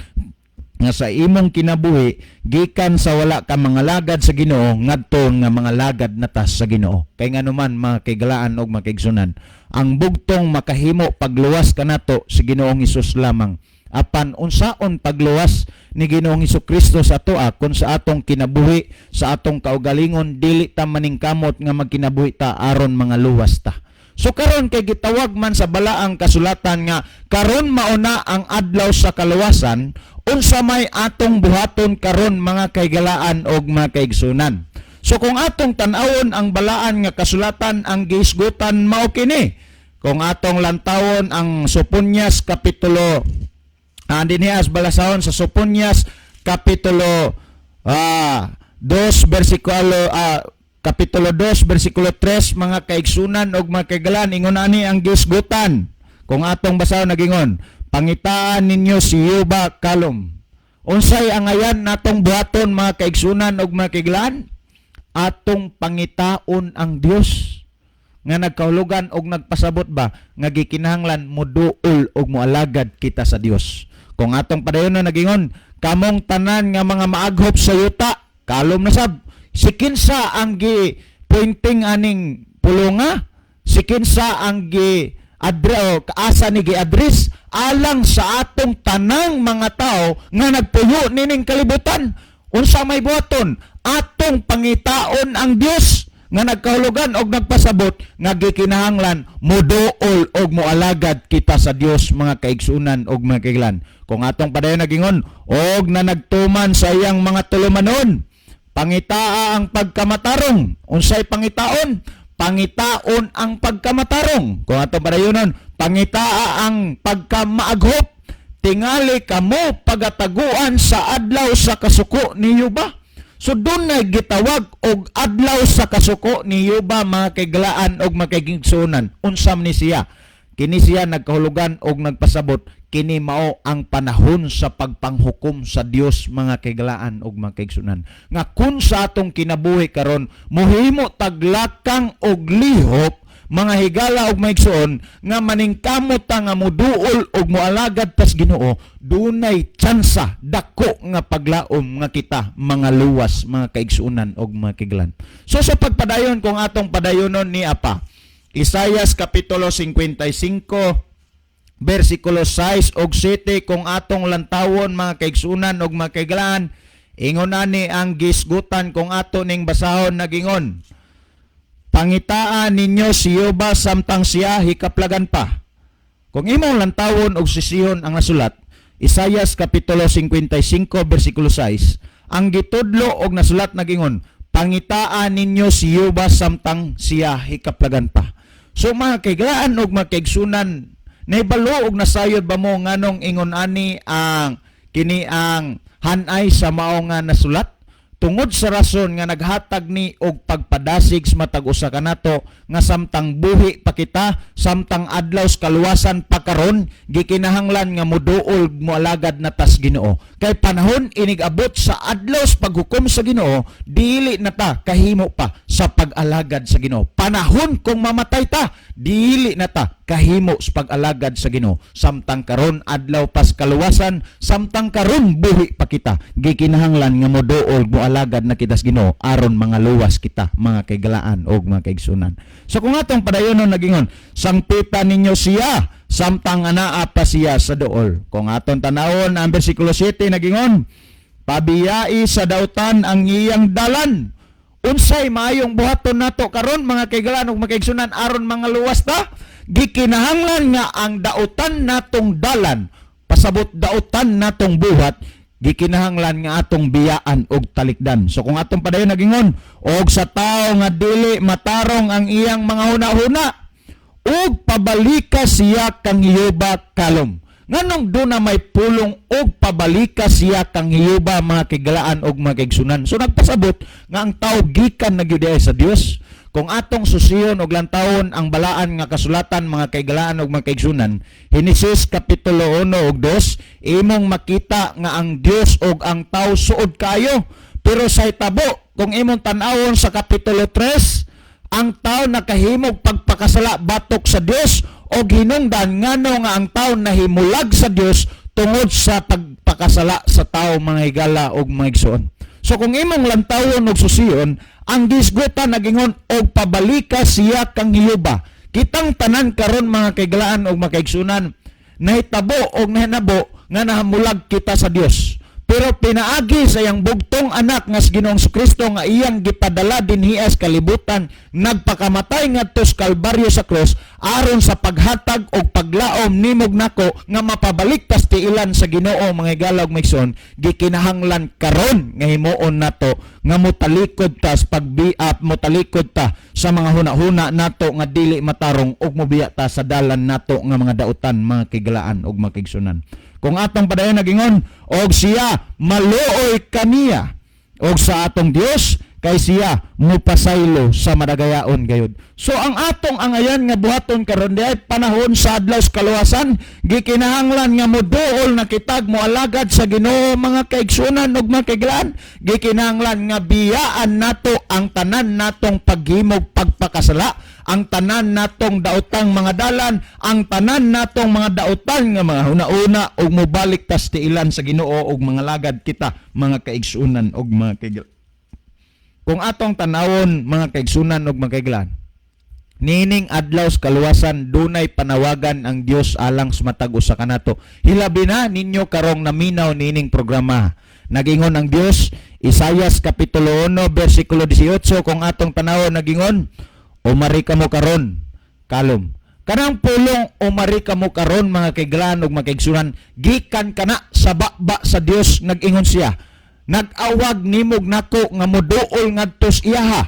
nga sa imong kinabuhi gikan sa wala ka mga lagad sa Ginoo ngadto nga mga lagad na ta sa Ginoo. Kay nganuman, mga kaigalaan og mga kaigsunan, ang bugtong makahimo pagluwas kanato si Ginoong Hesus lamang. Apan unsaon pagluwas ni Ginoong Kristo sa atoa kung sa atong kinabuhi, sa atong kaugalingon, dili ta maningkamot nga magkinabuhi ta aron mga luwas ta? So karon kay gitawag man sa balaang kasulatan nga karon mauna ang adlaw sa kaluwasan, unsa may atong buhaton karon, mga kaigalaan og mga kaigsunan? So kung atong tan-awon ang balaan nga kasulatan, ang gihisgutan mao kini. Kung atong lantawon ang Soponias kapitulo dinhi as balasahon sa Soponias kapitulo 2 bersikulo kapitulo 2 bersikulo 3, mga kaigsunan og mga kaigalan, ingon ani ang gisgutan. Kung atong basahon, nagingon, "Pangitaan ninyo si Yuba Kalom Unsay angayan natong buhaton, mga kaigsunan ug mga kaiglaan? Atong pangitaon ang Dios, nga nagkahulugan og nagpasabot ba nga gikinahanglan moduol og moalagad kita sa Dios. Kung atong padayon na nagingon, "Kamong tanan nga mga maaghop sa yuta, kalom na sab." Si kinsa ang gi pointing aning pulunga? Si kinsa ang gi adre o kaasa ni gi-address? Alang sa atong tanang mga tao nga nagpuyo nining kalibutan. Unsa may buhaton? Atong pangitaon ang Dios, nga nagkahulugan og nagpasabot nga gikinahanglan moduol og moalagad kita sa Dios, mga kaigsunan og mga kaiglan. Kung atong padayon nagingon, "Og na nagtuman sa iyang mga tulumanon, pangitaa ang pagkamatarong." Unsay pangitaon? Pangitaon ang pagkamatarong. Kung atong padayonon, "Pangitaa ang pagkamaaghop, tingali kamo pagataguan sa adlaw sa kasuko ni Yuba." So dunay gitawag og adlaw sa kasuko ni Yuba, mga kaiglaan og mga kaigsuonan. Unsa man ni siya? Kini siya nagkahulugan og nagpasabot kini mao ang panahon sa pagpanghukom sa Dios, mga kaiglaan og mga kaigsuonan. Nga kun sa atong kinabuhi karon mohimo taglakang og lihok, mga higala og maigsoon, nga maningkamot ta nga muduol og moalagad tas Ginoo, dunay tsansa dako nga paglaom nga kita mga luwas, mga kaigsuonan og mga kaiglan. So sa pagpadayon, kung atong padayonon ni apa Isayas kapitulo 55 versikulo 6 og 7, kung atong lantawon, mga kaigsunan og mga kaiglaan, ingon ani ang gisgutan. Kung ato ning basahon, nagingon, "Pangitaan ninyo si Yuba samtang siya hikaplagan pa." Kung imong lantawon og sisihon ang nasulat, Isayas kapitulo 55 versikulo 6, ang gitudlo og nasulat nagingon, "Pangitaan ninyo si Yuba samtang siya hikaplagan pa." So mga kaiglaan og mga kaigsunan, nahibalo og nasayod ba mo nganong ingon ani ang kini ang hanay sa mao nga nasulat? Tungod sa rason nga naghatag ni og pagpadasig sa matag usa kanato nga samtang buhi pa kita, samtang adlaw sa kaluwasan pa karon, gikinahanglan nga moduol, moalagad na tas Ginoo, kay panahon inig-abot sa adlaw sa paghukom sa Ginoo, dili na ta kahimo pa sa pag-alagad sa Ginoo. Panahon kung mamatay ta, dili na ta kahimo sa pag-alagad sa Ginoo. Samtang karon adlaw pas kaluwasan, samtang karon buhi pa kita, gikinahanglan nga moduol, moalagad na kita sa Ginoo aron mga luwas kita, mga kaigalaan og mga kaigsunan. So kung atong padayonon nagingon, "Sangpita ninyo siya samtang anaa pa siya sa duol." Kung atong tanawon ang bersikulo 7, nagingon, "Pabiyai sa dautan ang iyang dalan." Unsay maayong buhaton nato karon, mga kaigalaan ug mga kaigsunan, aron mga luwas ta? Gikinahanglan nga ang dautan natong dalan, pasabot dautan natong buhat, gikinahanglan nga atong biyaan og talikdan. So kung atong padayon nagingon, "Og sa tao nga dili matarong ang iyang mga huna-huna, ug pabalika siya kang Hiyuba kalom." Nganong duna may pulong "og pabalika siya kang Hiyuba", mga kigalaan og mga kaigsunan? So nagpasabot nga ang tao gikan na gyud ay sa Dios. Kung atong susiyon og lantawon ang balaan nga kasulatan, mga kaigalaan og mga kaigsunan, Henesis kapitulo 1 ug 2, imong makita nga ang Dios ug ang tao suod kayo. Pero sa itabo, kung imong tan-awon sa kapitulo 3, ang tao nakahimog pagpakasala batok sa Dios, og hinungdan ngano nga ang tao nahimulag sa Dios tungod sa pagpakasala sa tao, mga higala og mga igsoon. So kung imong lantawon og susiyon, ang gisgutan nagingon, "Og pabalika siya kang Hiyuba." Kitang tanan karon, mga kaigalaan og mga kaigsunan, nahitabo og nahinabo nga nahamulag kita sa Dios. Pero pinaagi sa iyang bugtong anak nga si Ginoong Kristo nga iyang gipadala dinhi sa kalibutan, nagpakamatay ngadto sa Kalbaryo sa krus aron sa paghatag og paglaom nimog nako nga mapabalik tas tiilan sa Ginoo, mga higala ug maigsoon, gikinahanglan karon nga himuon nato nga motalikod ta sa pagbiap, motalikod ta sa mga huna-huna nato nga dili matarong ug mobiya ta sa dalan nato nga mga dautan, mga kigalaan ug mga kaigsunan. Kung atong padayon nagingon, "Og siya maluoy kaniya." Og sa atong Dios, kay siya mupasaylo sa madagayaon gayud. So ang atong angayan nga buhaton karon diay panahon sa adlaw sa kaluwasan, gikinahanglan nga moduol na kitag moalagad sa Ginoo, mga kaigsunan ug mga kaiglaan. Gikinahanglan nga biyaan nato ang tanan natong paghimog pagpakasala, ang tanan natong daotang mga dalan, ang tanan natong mga daotan nga mga huna-una, ug mobalik tas tiilan sa Ginoo ug mga lagad kita, mga kaigsunan ug mga kaiglaan. Kung atong tanawon, mga kaigsunan ug mga kaiglaan, nining adlaw sa kaluwasan, dunay panawagan ang Dios alang sa matag usa kanato. Hilabi na ninyo karong naminaw nining programa. Nagingon ang Dios, Isayas kapitulo 1 bersikulo 18, kung atong tanawon, nagingon, "Umari kamo karon, kalom." Kanang pulong "umari kamo karon", mga kaiglaan ug mga kaigsunan, gikan kana sa baba sa Dios. Nag-ingon siya, nag-awag nimog nako nga moduol ngadto sa iyaha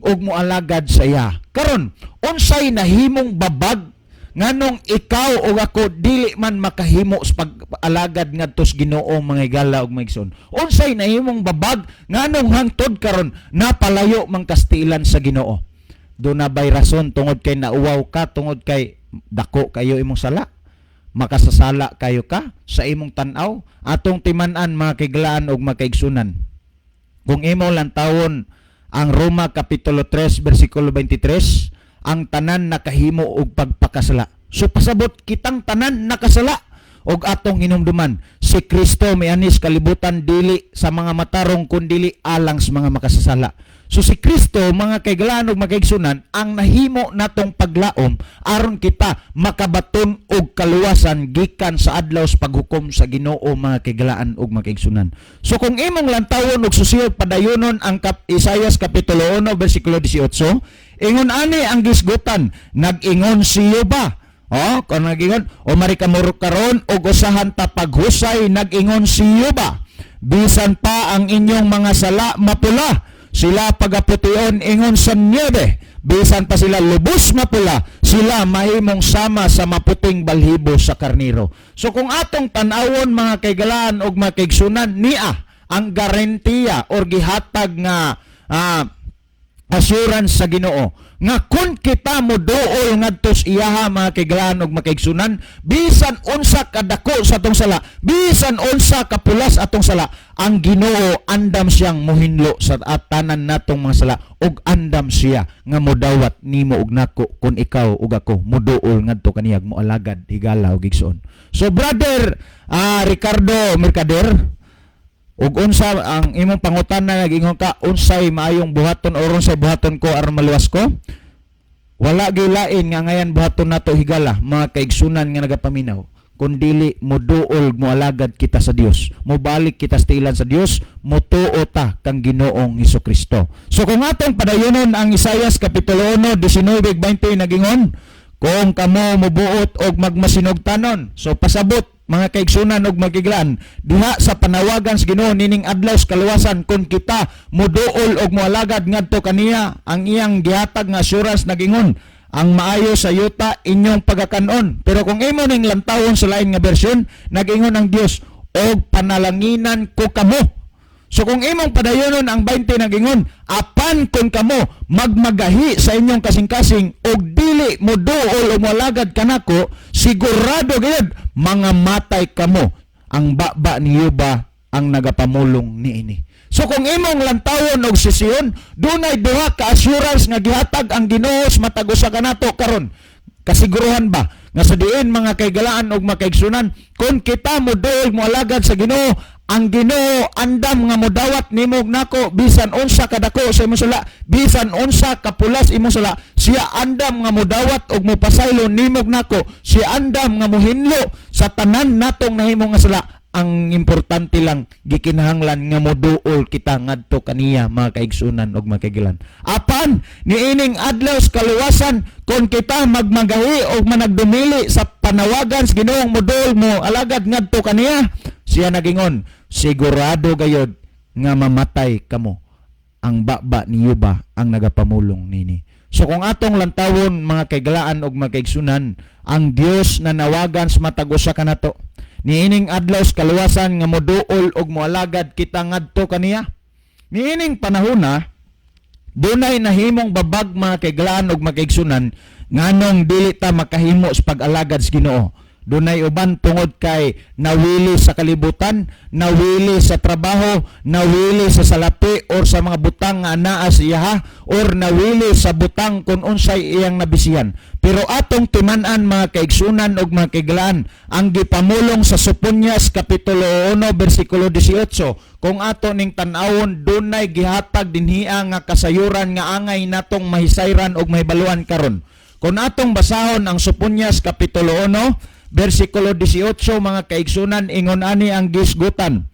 ug moalagad sa iya. Karon, unsay nahimong babag nganong ikaw ug ako dili man makahimo sa pag-alagad ngadto sa Ginoo, mga higala ug mga igsoon? Unsay nahimong babag nganong hangtod karon napalayo man kastilan sa Ginoo? Duna bay rason? Tungod kay nauwaw ka, tungod kay dako kayo imong sala, makasasala kayo ka sa imong tan-aw? Atong timan-an, mga kaiglaan ug mga kaigsunan, kung imo lantawon ang Roma kapitulo 3 bersikulo 23, ang tanan nakahimo og pagpakasala. So pasabot kitang tanan nakasala. Og atong hinumduman, si Kristo mianis kalibutan dili sa mga matarong kundili alang sa mga makasasala. So si Kristo, mga kaiglaan ug mga kaigsunan, ang nahimo natong paglaom aron kita makabaton og kaluwasan gikan sa adlaw sa paghukom sa Ginoo, mga kaiglaan ug mga kaigsunan. So kung imong lantawon og susiyog padayonon ang Isayas kapitulo 1 bersikulo 18, ingon ani ang gisgutan, nag-ingon siyo ba? Oh, kung nag-ingon, "Umari kamo karon og usahan ta paghusay," nag-ingon siyo ba? "Bisan pa ang inyong mga sala mapula, sila pagapution ingon sa niebe. Bisan pa sila lubos mapula, sila mahimong sama sa maputing balhibo sa karniro." So kung atong tan-awon, mga kaigalaan og mga kaigsunan, nia ang garantiya or gihatag nga assurance sa Ginoo nga kung kita moduol ngadto sa iyaha, mga kaiglaan ug mga kaigsunan, bisan unsa kadako sa atong sala, bisan unsa kapulas atong sala, ang Ginoo andam siyang mohinlo sa tanan natong mga sala ug andam siya nga modawat nimo ug nako kung ikaw ug ako moduol ngadto kaniyag moalagad, higala ug igsoon. So brother Ricardo Mercader, ug unsa ang imong pangutana, nag-ingon ka unsay maayong buhaton or unsay buhaton ko aron maluwas ko? Wala gyud lain nga ngayan buhaton nato, higala, mga kaigsunan nga nagapaminaw, kun dili moduol moalagad kita sa Dios, mobalik kita sa tiilan sa Dios, motuo ta kang Ginoong Kristo. So kung atong padayonon ang Isayas kapitulo 1 19 20, nagingon, "Kung kamo mobuot og magmasinugtanon." So pasabot, mga kaigsunan og magiglan, diha sa panawagan sa Ginoo nining adlaw sa kaluwasan, kung kita moduol og moalagad ngadto kaniya, ang iyang gihatag nga assurance, nagingon, "Ang maayo sa yuta inyong pagakanon." Pero kung imo ning lantawon sa lain nga bersyon, nagingon ang Dios, "Og panalanginan ko kamo." So kung imong padayonon ang 20, nagingon, "Apan kung kamo magmagahi sa inyong kasing-kasing og dili mo duol o moalagad kanako, sigurado gayud mga matay kamo. Ang baba ni Yuba ang nagapamulong niini." So kung imong lantawon og sesiyon, dunay duha ka assurance nga gihatag ang Ginoo sa matag usa kanato karon. Kasiguruhan ba nga sa diin, mga kaigalaan og mga kaigsunan, kung kita mo duol mo alagad sa Ginoo, ang Ginoo andam nga modawat nimo ug nako bisan unsa kadako sa imong sala, bisan unsa kapulas imong sala, siya andam nga modawat og mopasaylo nimo ug nako, siya andam nga mohinlo sa tanan natong nahimo nga sala? Ang importante lang, gikinahanglan nga moduol kita ngadto kaniya, mga kaigsunan ug mga kaigilan. Apan niining adlaw sa kaluwasan, kung kita magmagahi og managdumili sa panawagan sa Ginoong moduol mo alagad ngadto kaniya, siya nagingon, "Sigurado gayod nga mamatay kamo. Ang baba ni Yuba ang nagapamulong nini." So kung atong lantawon, mga kaigalaan og mga kaigsunan, ang Dios nanawagan sa matag usa kanato niining adlaw sa kaluwasan nga moduol og moalagad kita ngadto kaniya. Niining panahona, dunay nahimong babag, mga kahigalaan ug makaigsunan, nganong dili ta makahimo sa pag-alagad sa Ginoo. Dunay uban tungod kay nawili sa kalibutan, nawili sa trabaho, nawili sa salapi or sa mga butang nga anaa sa iyaha or nawili sa butang kung unsay iyang nabisihan. Pero atong timan-an, mga kaigsunan ug mga kahigalaan, ang gipamulong sa Soponias kapitulo 1 bersikulo 18. Kung ato ning tan-awon, dunay gihatag dinhia nga kasayuran nga angay natong mahisayran ug mahibaluan karon. Kung atong basahon ang Soponias kapitulo 1 bersikulo 18, mga kaigsunan, ingon ani ang gisgutan: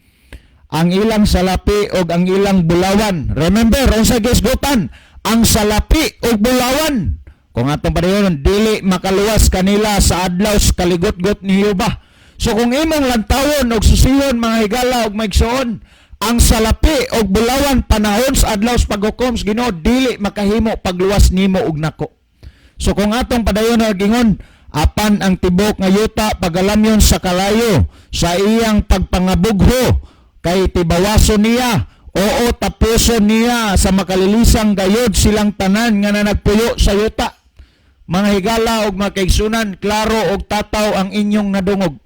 "Ang ilang salapi og ang ilang bulawan." Remember, unsa gisgutan? Ang salapi og bulawan. Kung atong padayon, "dili makaluwas kanila sa adlaw sa kaligotgot ni Jehova." So kung imong lantawon og susihon, mga higala og maigsoon, ang salapi og bulawan panahon sa adlaw sa paghukom sa Ginoo dili makahimo pagluwas nimo og nako. So kung atong padayon og ingon, "Apan ang tibok nga yuta pagalamyon sa kalayo sa iyang pagpangabugho, kay tibawason niya, oo, tapuson niya sa makalilisang gayod silang tanan nga nanagpuyo sa yuta." Mga higala og mga kaigsunan, klaro og tataw ang inyong nadungog.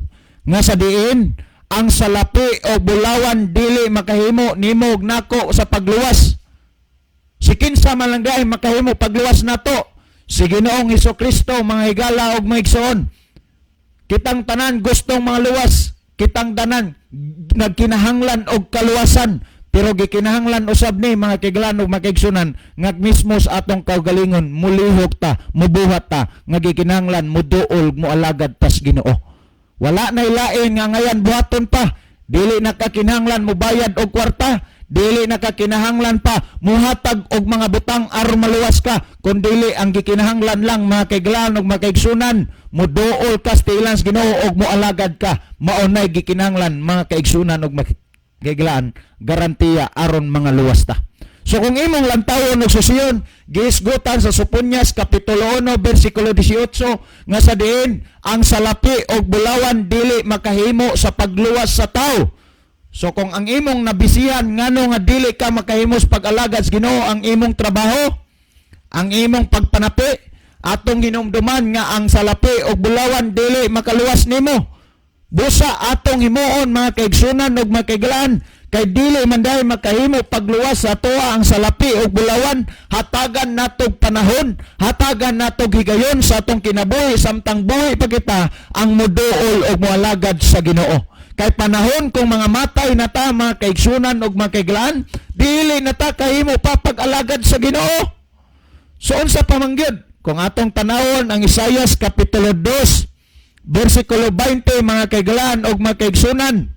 Nga sa diin, ang salapi o bulawan dili makahimo nimo og nako sa pagluwas. Si kinsa man lang gay makahimo pagluwas nato? Si Ginoong Kristo, mga higala og mga igsoon. Kitang tanan gustong mga luwas. Kitang tanan nagkinahanglan og kaluwasan. Pero gikinahanglan usab ni, mga kahigalaan ug mga kaigsunan, nga mismo sa atong kaugalingon mulihok ta, mubuhat ta nga gikinahanglan muduol, mualagad tas Ginoo. Wala na ilain nga ngayan buhaton pa. Dili na ka kinahanglan mubayad og kwarta, dili na ka kinahanglan pa muhatag og mga butang aron maluwas ka, kun dili ang gikinahanglan lang, mga kahigalaan ug mga kaigsunan, muduol ka sa tiilan sa Ginoo og mualagad ka. Mao nay gikinahanglan, mga kaigsunan ug mga kahigalaan, garantiya aron mga luwas ta. So kung imong lantawon og susiyon, gihisgutan sa Soponias kapitulo 1 bersikulo 18 nga sa diin ang salapi og bulawan dili makahimo sa pagluwas sa tao. So kung ang imong nabisihan ngano nga dili ka makahimo sa pag-alagad sa Ginoo ang imong trabaho, ang imong pagpanapi, atong hinumduman nga ang salapi og bulawan dili makaluwas nimo. Busa atong himuon, mga kaigsunan ug mga kahigalaan, kay dili man dahil makahimo pagluwas sa atoa ang salapi ug bulawan, hatagan natog panahon, hatagan natog higayon sa atong kinabuhi samtang buhi pa kita ang muduol og moalagad sa Ginoo. Kay panahon kung mga matay na ta, mga kaigsunan ug mga kahigalaan, dili na ta kahimo pa pag-alagad sa Ginoo. So unsa pa man gyud? Kung atong tanawon ang Isayas kapitulo 2 bersikulo 20, mga kahigalaan ug mga kaigsunan,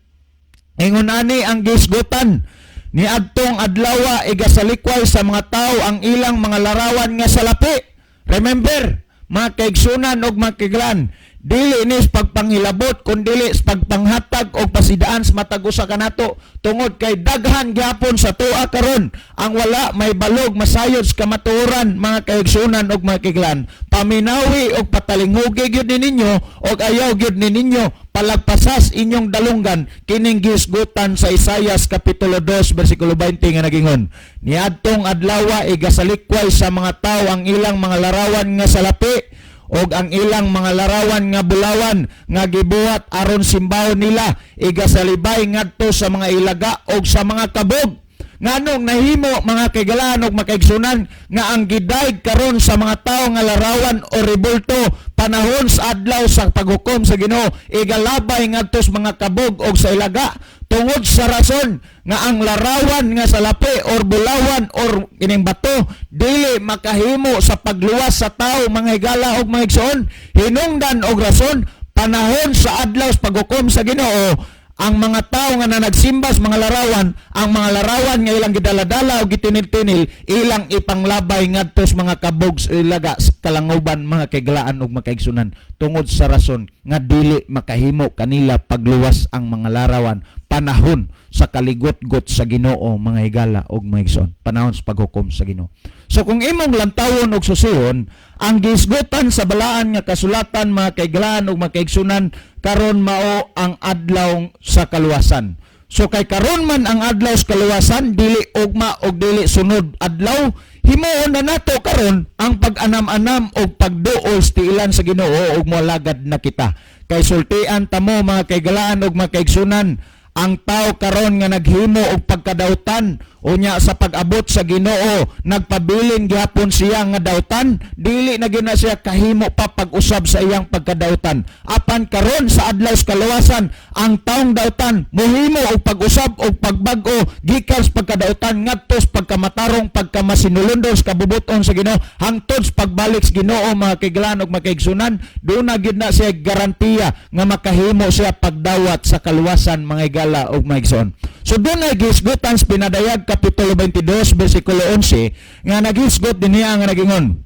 ingon ani ang gisgutan: "Niadtong adlawa igasalikway sa mga tao ang ilang mga larawan nga salapi." Remember, mga kaigsunan ug mga kahigalaan, dili ni sa pagpangilabot kun dili sa pagpanghatag og pasidaan sa matag usa kanato, tungod kay daghan gyapon sa atoa karon ang wala may balog masayod sa kamatuoran, mga kaigsunan ug mga kahigalaan. Paminawi og patalinghugi gyud ni ninyo og ayaw gyud ni ninyo palagpasas inyong dalunggan kining gisgutan sa Isayas kapitulo 2 bersikulo 20 nga nagingon, "Niadtong adlawa igasalikway sa mga tao ang ilang mga larawan nga salapi og ang ilang mga larawan nga bulawan nga gibuhat aron simbahon nila igasalibay ngadto sa mga ilaga og sa mga kabog." Nganong nahimo, mga kahigalaan ug makaigsunan, nga ang gidayeg karon sa mga tao nga larawan o rebulto, panahon sa adlaw sa paghukom sa Ginoo igalabay ngadto sa mga kabog og sa ilaga? Tungod sa rason nga ang larawan nga salapi or bulawan or kining bato dili makahimo sa pagluwas sa tao, mga higala og mga igsoon. Hinungdan og rason, panahon sa adlaw sa paghukom sa Ginoo, ang mga tao nga nanagsimba sa mga larawan, ang mga larawan nga ilang gidaladala o gitinil-tinil, ilang ipanglabay ngadto sa mga kabog sa ilaga sa kalanguban, mga kahigalaan ug mga kaigsunan, tungod sa rason nga dili makahimo kanila pagluwas ang mga larawan panahon sa kaligot-got sa Ginoo, mga higala ug mga igsoon, panahon sa paghukom sa Ginoo. So kung imong lantawon og susiyon ang gisgutan sa balaan nga kasulatan, mga kahigalaan ug mga kaigsunan, karon mao ang adlaw sa kaluwasan. So kay karon man ang adlaw sa kaluwasan, dili ugma og dili sunod adlaw, himuon na nato karon ang pag-anam-anam og pagduol sa tiilan sa Ginoo ug moalagad na kita. Kay sultian ta mo, mga kaigalaan ug mga kaigsunan, ang tao karon nga naghimo og pagkadautan, unya sa pag-abot sa Ginoo nagpabilin gihapon siya nga dautan, dili na gyud na siya kahimo pa pag-usab sa iyang pagkadautan. Apan karon sa adlaw sa kaluwasan, ang taong dautan mohimo og pag-usab og pagbag-o gikan sa pagkadautan ngadto sa pagkamatarong, pagkamasinulondon sa kabubuton sa Ginoo hangtod sa pagbalik sa Ginoo. Mga kaiglaan ug mga kaigsunan, duna gyud na siya garantiya nga makahimo siya pagdawat sa kaluwasan, mga higala ug mga igsoon. So dunay gihisgutan sa Pinadayag kapitulo 22 bersikulo 11 nga naghisgot din niya nga nagingon,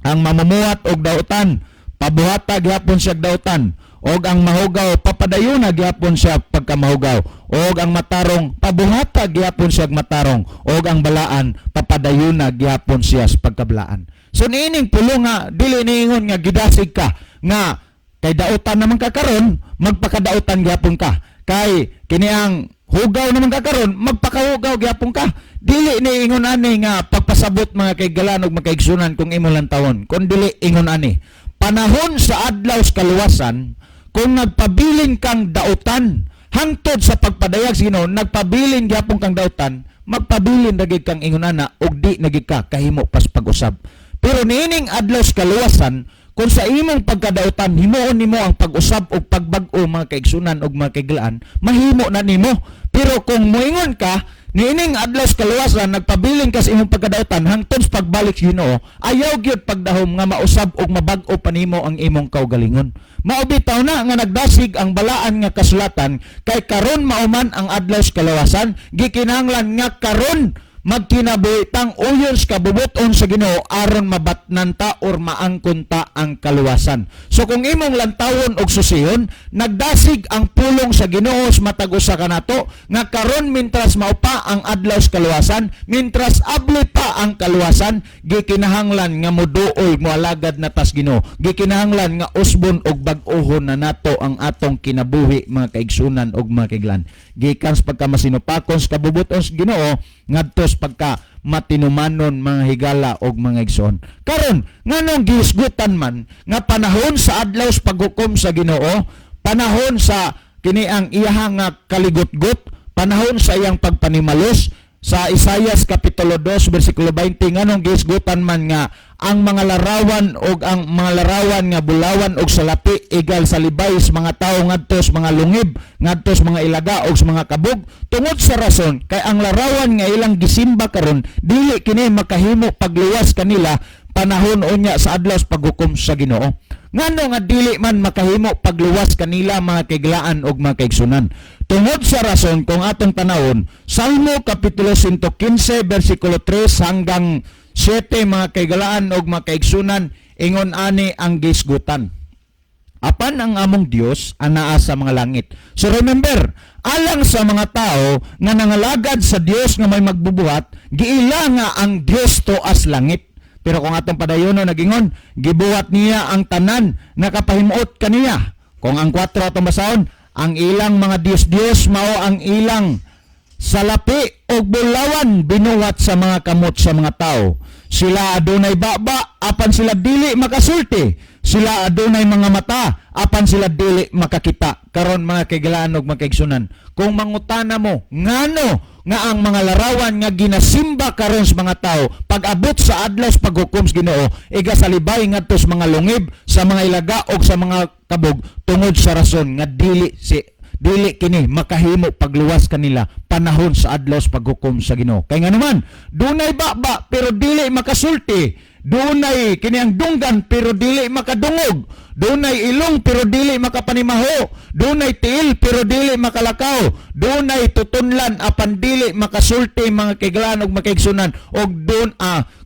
ang mamumuhat og dautan, pabuhata gihapon siya dautan, og ang mahugaw, papadayuna gihapon siya pagkamahugaw, og ang matarong, pabuhata gihapon siya matarong, og ang balaan, papadayuna gihapon siya sa pagkabalaan. So niining pulo nga dili niingon nga gidasig ka nga kay dautan naman ka karon, magpakadautan gihapon ka, kay kini ang hugaw naman ka karon, magpakahugaw gihapon ka. Dili ni ingon ani nga pagpasabot, mga kaigalan ug mga kaigsunan, kung imo lang tawon, kun dili ingon ani: panahon sa adlaw sa kaluwasan, kung nagpabilin kang dautan hangtod sa pagpadayag sa Ginoo, nagpabilin gihapon kang dautan, magpabilin ra gid kang ingon ana ug di na gid ka kahimo pas pag-usab. Pero niining adlaw sa kaluwasan, kung sa imong pagkadautan himuon nimo ang pag-usab og pagbag-o, mga kaigsunan ug mga kaiglaan, mahimo na nimo. Pero kung moingon ka niining adlaw sa kaluwasan, nagpabilin ka sa imong pagkadautan hangtod sa pagbalik sa Ginoo, ayaw gyud pagdahom nga mausab og mabag-o pa nimo ang imong kaugalingon. Mao bitaw na nga nagdasig ang balaan nga kasulatan kay karon mauman ang adlaw sa kaluwasan, gikinahanglan nga karon magkinabuhi tang uyon sa kabubuton sa Ginoo aron mabatnan ta or maangkon ta ang kaluwasan. So kung imong lantawon og susihon, nagdasig ang pulong sa Ginoo sa matag usa kanato nga karon, mintras mao pa ang adlaw sa kaluwasan, mintras abli pa ang kaluwasan, gikinahanglan nga moduol, moalagad na tas Ginoo. Gikinahanglan nga usbon og bag-ohon na nato ang atong kinabuhi, mga kaigsunan og mga kaiglan. Gikan sa pagkamasinupakon sa kabubuton sa Ginoo ngadto sa pagka matinumanon, mga higala og mga igsoon. Karon, nganong gihisgutan man nga panahon sa adlaw sa paghukom sa Ginoo, panahon sa kini ang iyaha nga kaligutgot, panahon sa iyang pagpanimalos sa Isayas kapitulo 2 bersikulo 20, nganong gihisgutan man nga ang mga larawan og ang mga larawan nga bulawan og salapi igal sa libay sa mga tawo ngadto sa mga lungib, ngadto sa mga ilaga og sa mga kabog? Tungod sa rason kay ang larawan nga ilang gisimba karon, dili kini makahimo pagluwas kanila panahon unya sa adlaw sa paghukom sa Ginoo. Ngano nga dili man makahimo pagluwas kanila, mga kaiglaan og mga kaigsunan? Tungod sa rason kung atong tanawon Salmo kapitulo 115 bersikulo 3 hanggang 7, mga kaigalaan og mga kaigsunan, ingon ani ang gisgutan: "Apan ang among Dios anaa sa mga langit." So remember, alang sa mga tao nga nangalagad sa Dios nga may magbubuhat, giila nga ang Dios tuas langit. Pero kung atong padayono, nagingon, "Gibuhat niya ang tanan, nakapahimuot kaniya." Kung ang 4 atong basahon, "Ang ilang mga Dios-Dios mao ang ilang salapi og bulawan, binuhat sa mga kamot sa mga tao. Sila adunay baba, apan sila dili makasulti. Sila adunay mga mata, apan sila dili makakita." Karon, mga kaigalaan ug mga kaigsunan, kung mangutana mo ngano nga ang mga larawan nga ginasimba karon sa mga tao, pag-abot sa adlaw sa paghukom sa Ginoo igasalibay ngadto sa mga lungib, sa mga ilaga og sa mga kabog, tungod sa rason nga dili kini makahimo pagluwas kanila panahon sa adlaw sa paghukom sa Ginoo. Kay nganuman, dunay baba pero dili makasulti, dunay kini ang dunggan pero dili makadungog, dunay ilong pero dili makapanimaho, dunay tiil pero dili makalakaw, dunay tutunlan apan dili makasulti, mga kaiglaan ug makaigsunan. Og dun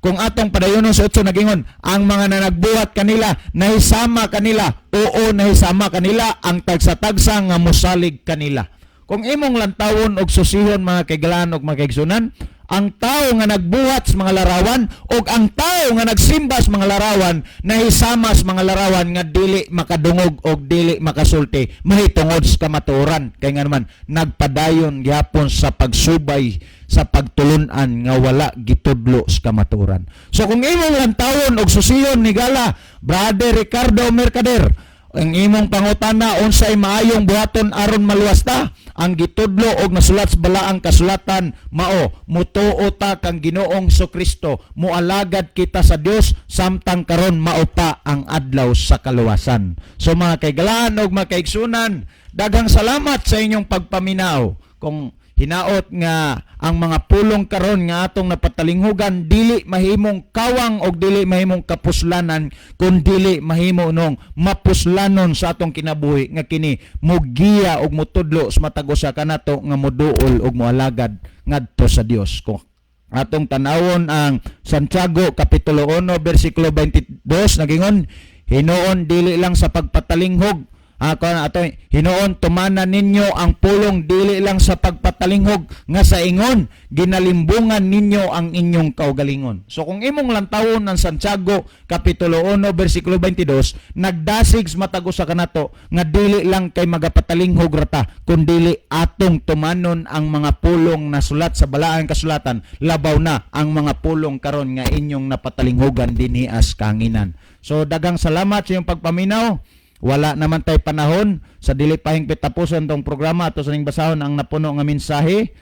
kung atong padayonon sa 8, nagingon, "Ang mga nanagbuhat kanila nahisama kanila, oo, nahisama kanila ang tagsa-tagsa nga mosalig kanila." Kung imong lantawon og susihon, mga kaiglaan ug mga kaigsunan, Ang tao nga nagbuhat sa mga larawan ug ang tao nga nagsimba sa mga larawan, nahisama sa mga larawan nga dili makadungog og dili makasulti mahitungod sa kamatuoran, kay nga naman nagpadayon gihapon sa pagsubay sa pagtulunan nga wala gitudlo sa kamatuoran. So kung imong lantawon og susiyon ni gala Brother Ricardo Mercader, ang imong pangutana unsay maayong buhaton aron maluwas ta, ang gitudlo og nasulat sa balaang kasulatan mao mutuo ta kang Ginoong Kristo, moalagad kita sa Dios samtang karon mao pa ang adlaw sa kaluwasan. So mga kaigalaan og mga kaigsunan, daghang salamat sa inyong pagpaminaw. Kung hinaot nga ang mga pulong karon nga atong napatalinghugan dili mahimong kawang og dili mahimong kapuslanan, kun dili mahimo nong mapuslanon sa atong kinabuhi nga kini mugiya og mutudlo sa matag usa kanato nga moduol og moalagad ngadto sa Dios. Kung atong tanawon ang Santiago kapitulo 1 bersikulo 22, nagingon, "Hinuon dili lang sa pagpatalinghog." Ako na ato, "Hinuon tumanan ninyo ang pulong dili lang sa pagpatalinghog nga sa ingon ginalimbungan ninyo ang inyong kaugalingon." So kung imong lantawon ng Santiago kapitulo 1 bersikulo 22, nagdasig sa matag usa kanato nga dili lang kay magapatalinghog rata kun dili atong tumanon ang mga pulong na sulat sa balaang kasulatan, labaw na ang mga pulong karon nga inyong napatalinghugan dinhi as kanginan. So daghang salamat sa inyong pagpaminaw. Wala naman tay panahon sa dili pa hingpit tapuson tong programa, ato sa ning basahon ang napuno nga mensahe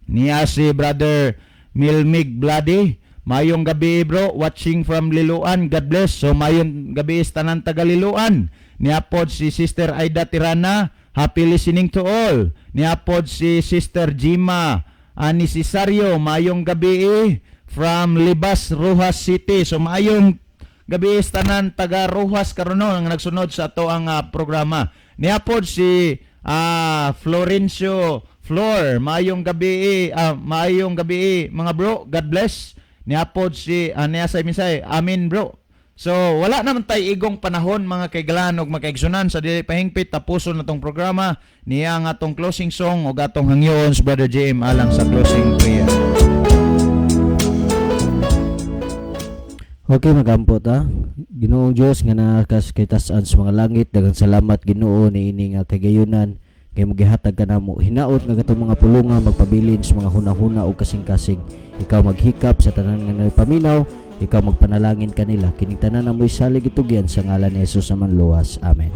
niya si Brother Milmig Bloody. "Mayong gabi, bro, watching from Liloan. God bless." So mayong gabi sa tanan taga Liloan. Niya pod si Sister Aida Tirana, "Happy listening to all." Niya pod si Sister Jima Ani Cesario, "Mayong gabi from Libas, Roxas City." So mayong gabi sa tanan taga Roxas karon ang nagsunod sa ato ang programa. Niya pod si Florencio Flor, "Maayong gabi, mga bro, God bless." Niya pod si niya sa misay, "Amen, bro." So wala naman tay igong panahon, mga kaigalan ug mga kaigsunan, sa dili pahingpit tapuson na tong programa, niya ang atong closing song ug atong hangyoon sa Brother JM alang sa closing prayer. Okay, magampo ta. Ginoong Dios nga nakas kay tas-an sa mga langit, daghang salamat, Ginoo, niini nga kagayunan kay magihatag ka namo. Hinaot nga katong mga pulunga magpabilin sa mga hunahuna ug kasing-kasing. Ikaw maghikap sa tanan nga nagpaminaw, ikaw magpanalangin kanila. Kining tanan namoy salig itugyan sa ngalan ni Jesus na manluwas. Amen.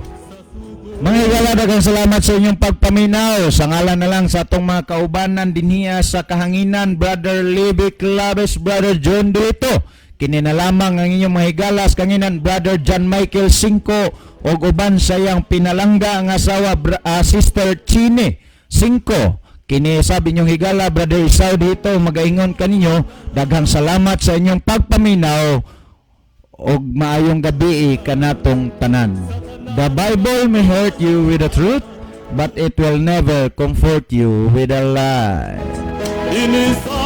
Mga higala, daghang salamat sa inyong pagpaminaw. Sa ngalan na lang sa atong mga kaubanan dinhiya sa kahanginan, Brother Libby Claves, Brother John Dito. Kini na lamang ang inyong mga higala sa kanginan, Brother John Michael Cinco ug uban sa iyang pinalangga ang asawa, Sister Chine Cinco. Kini sabi inyong higala, Brother Isao dito, magaingon kaninyo, daghang salamat sa inyong pagpaminaw og maayong gabi kanatong tanan. The Bible may hurt you with the truth, but it will never comfort you with a lie. Ini sa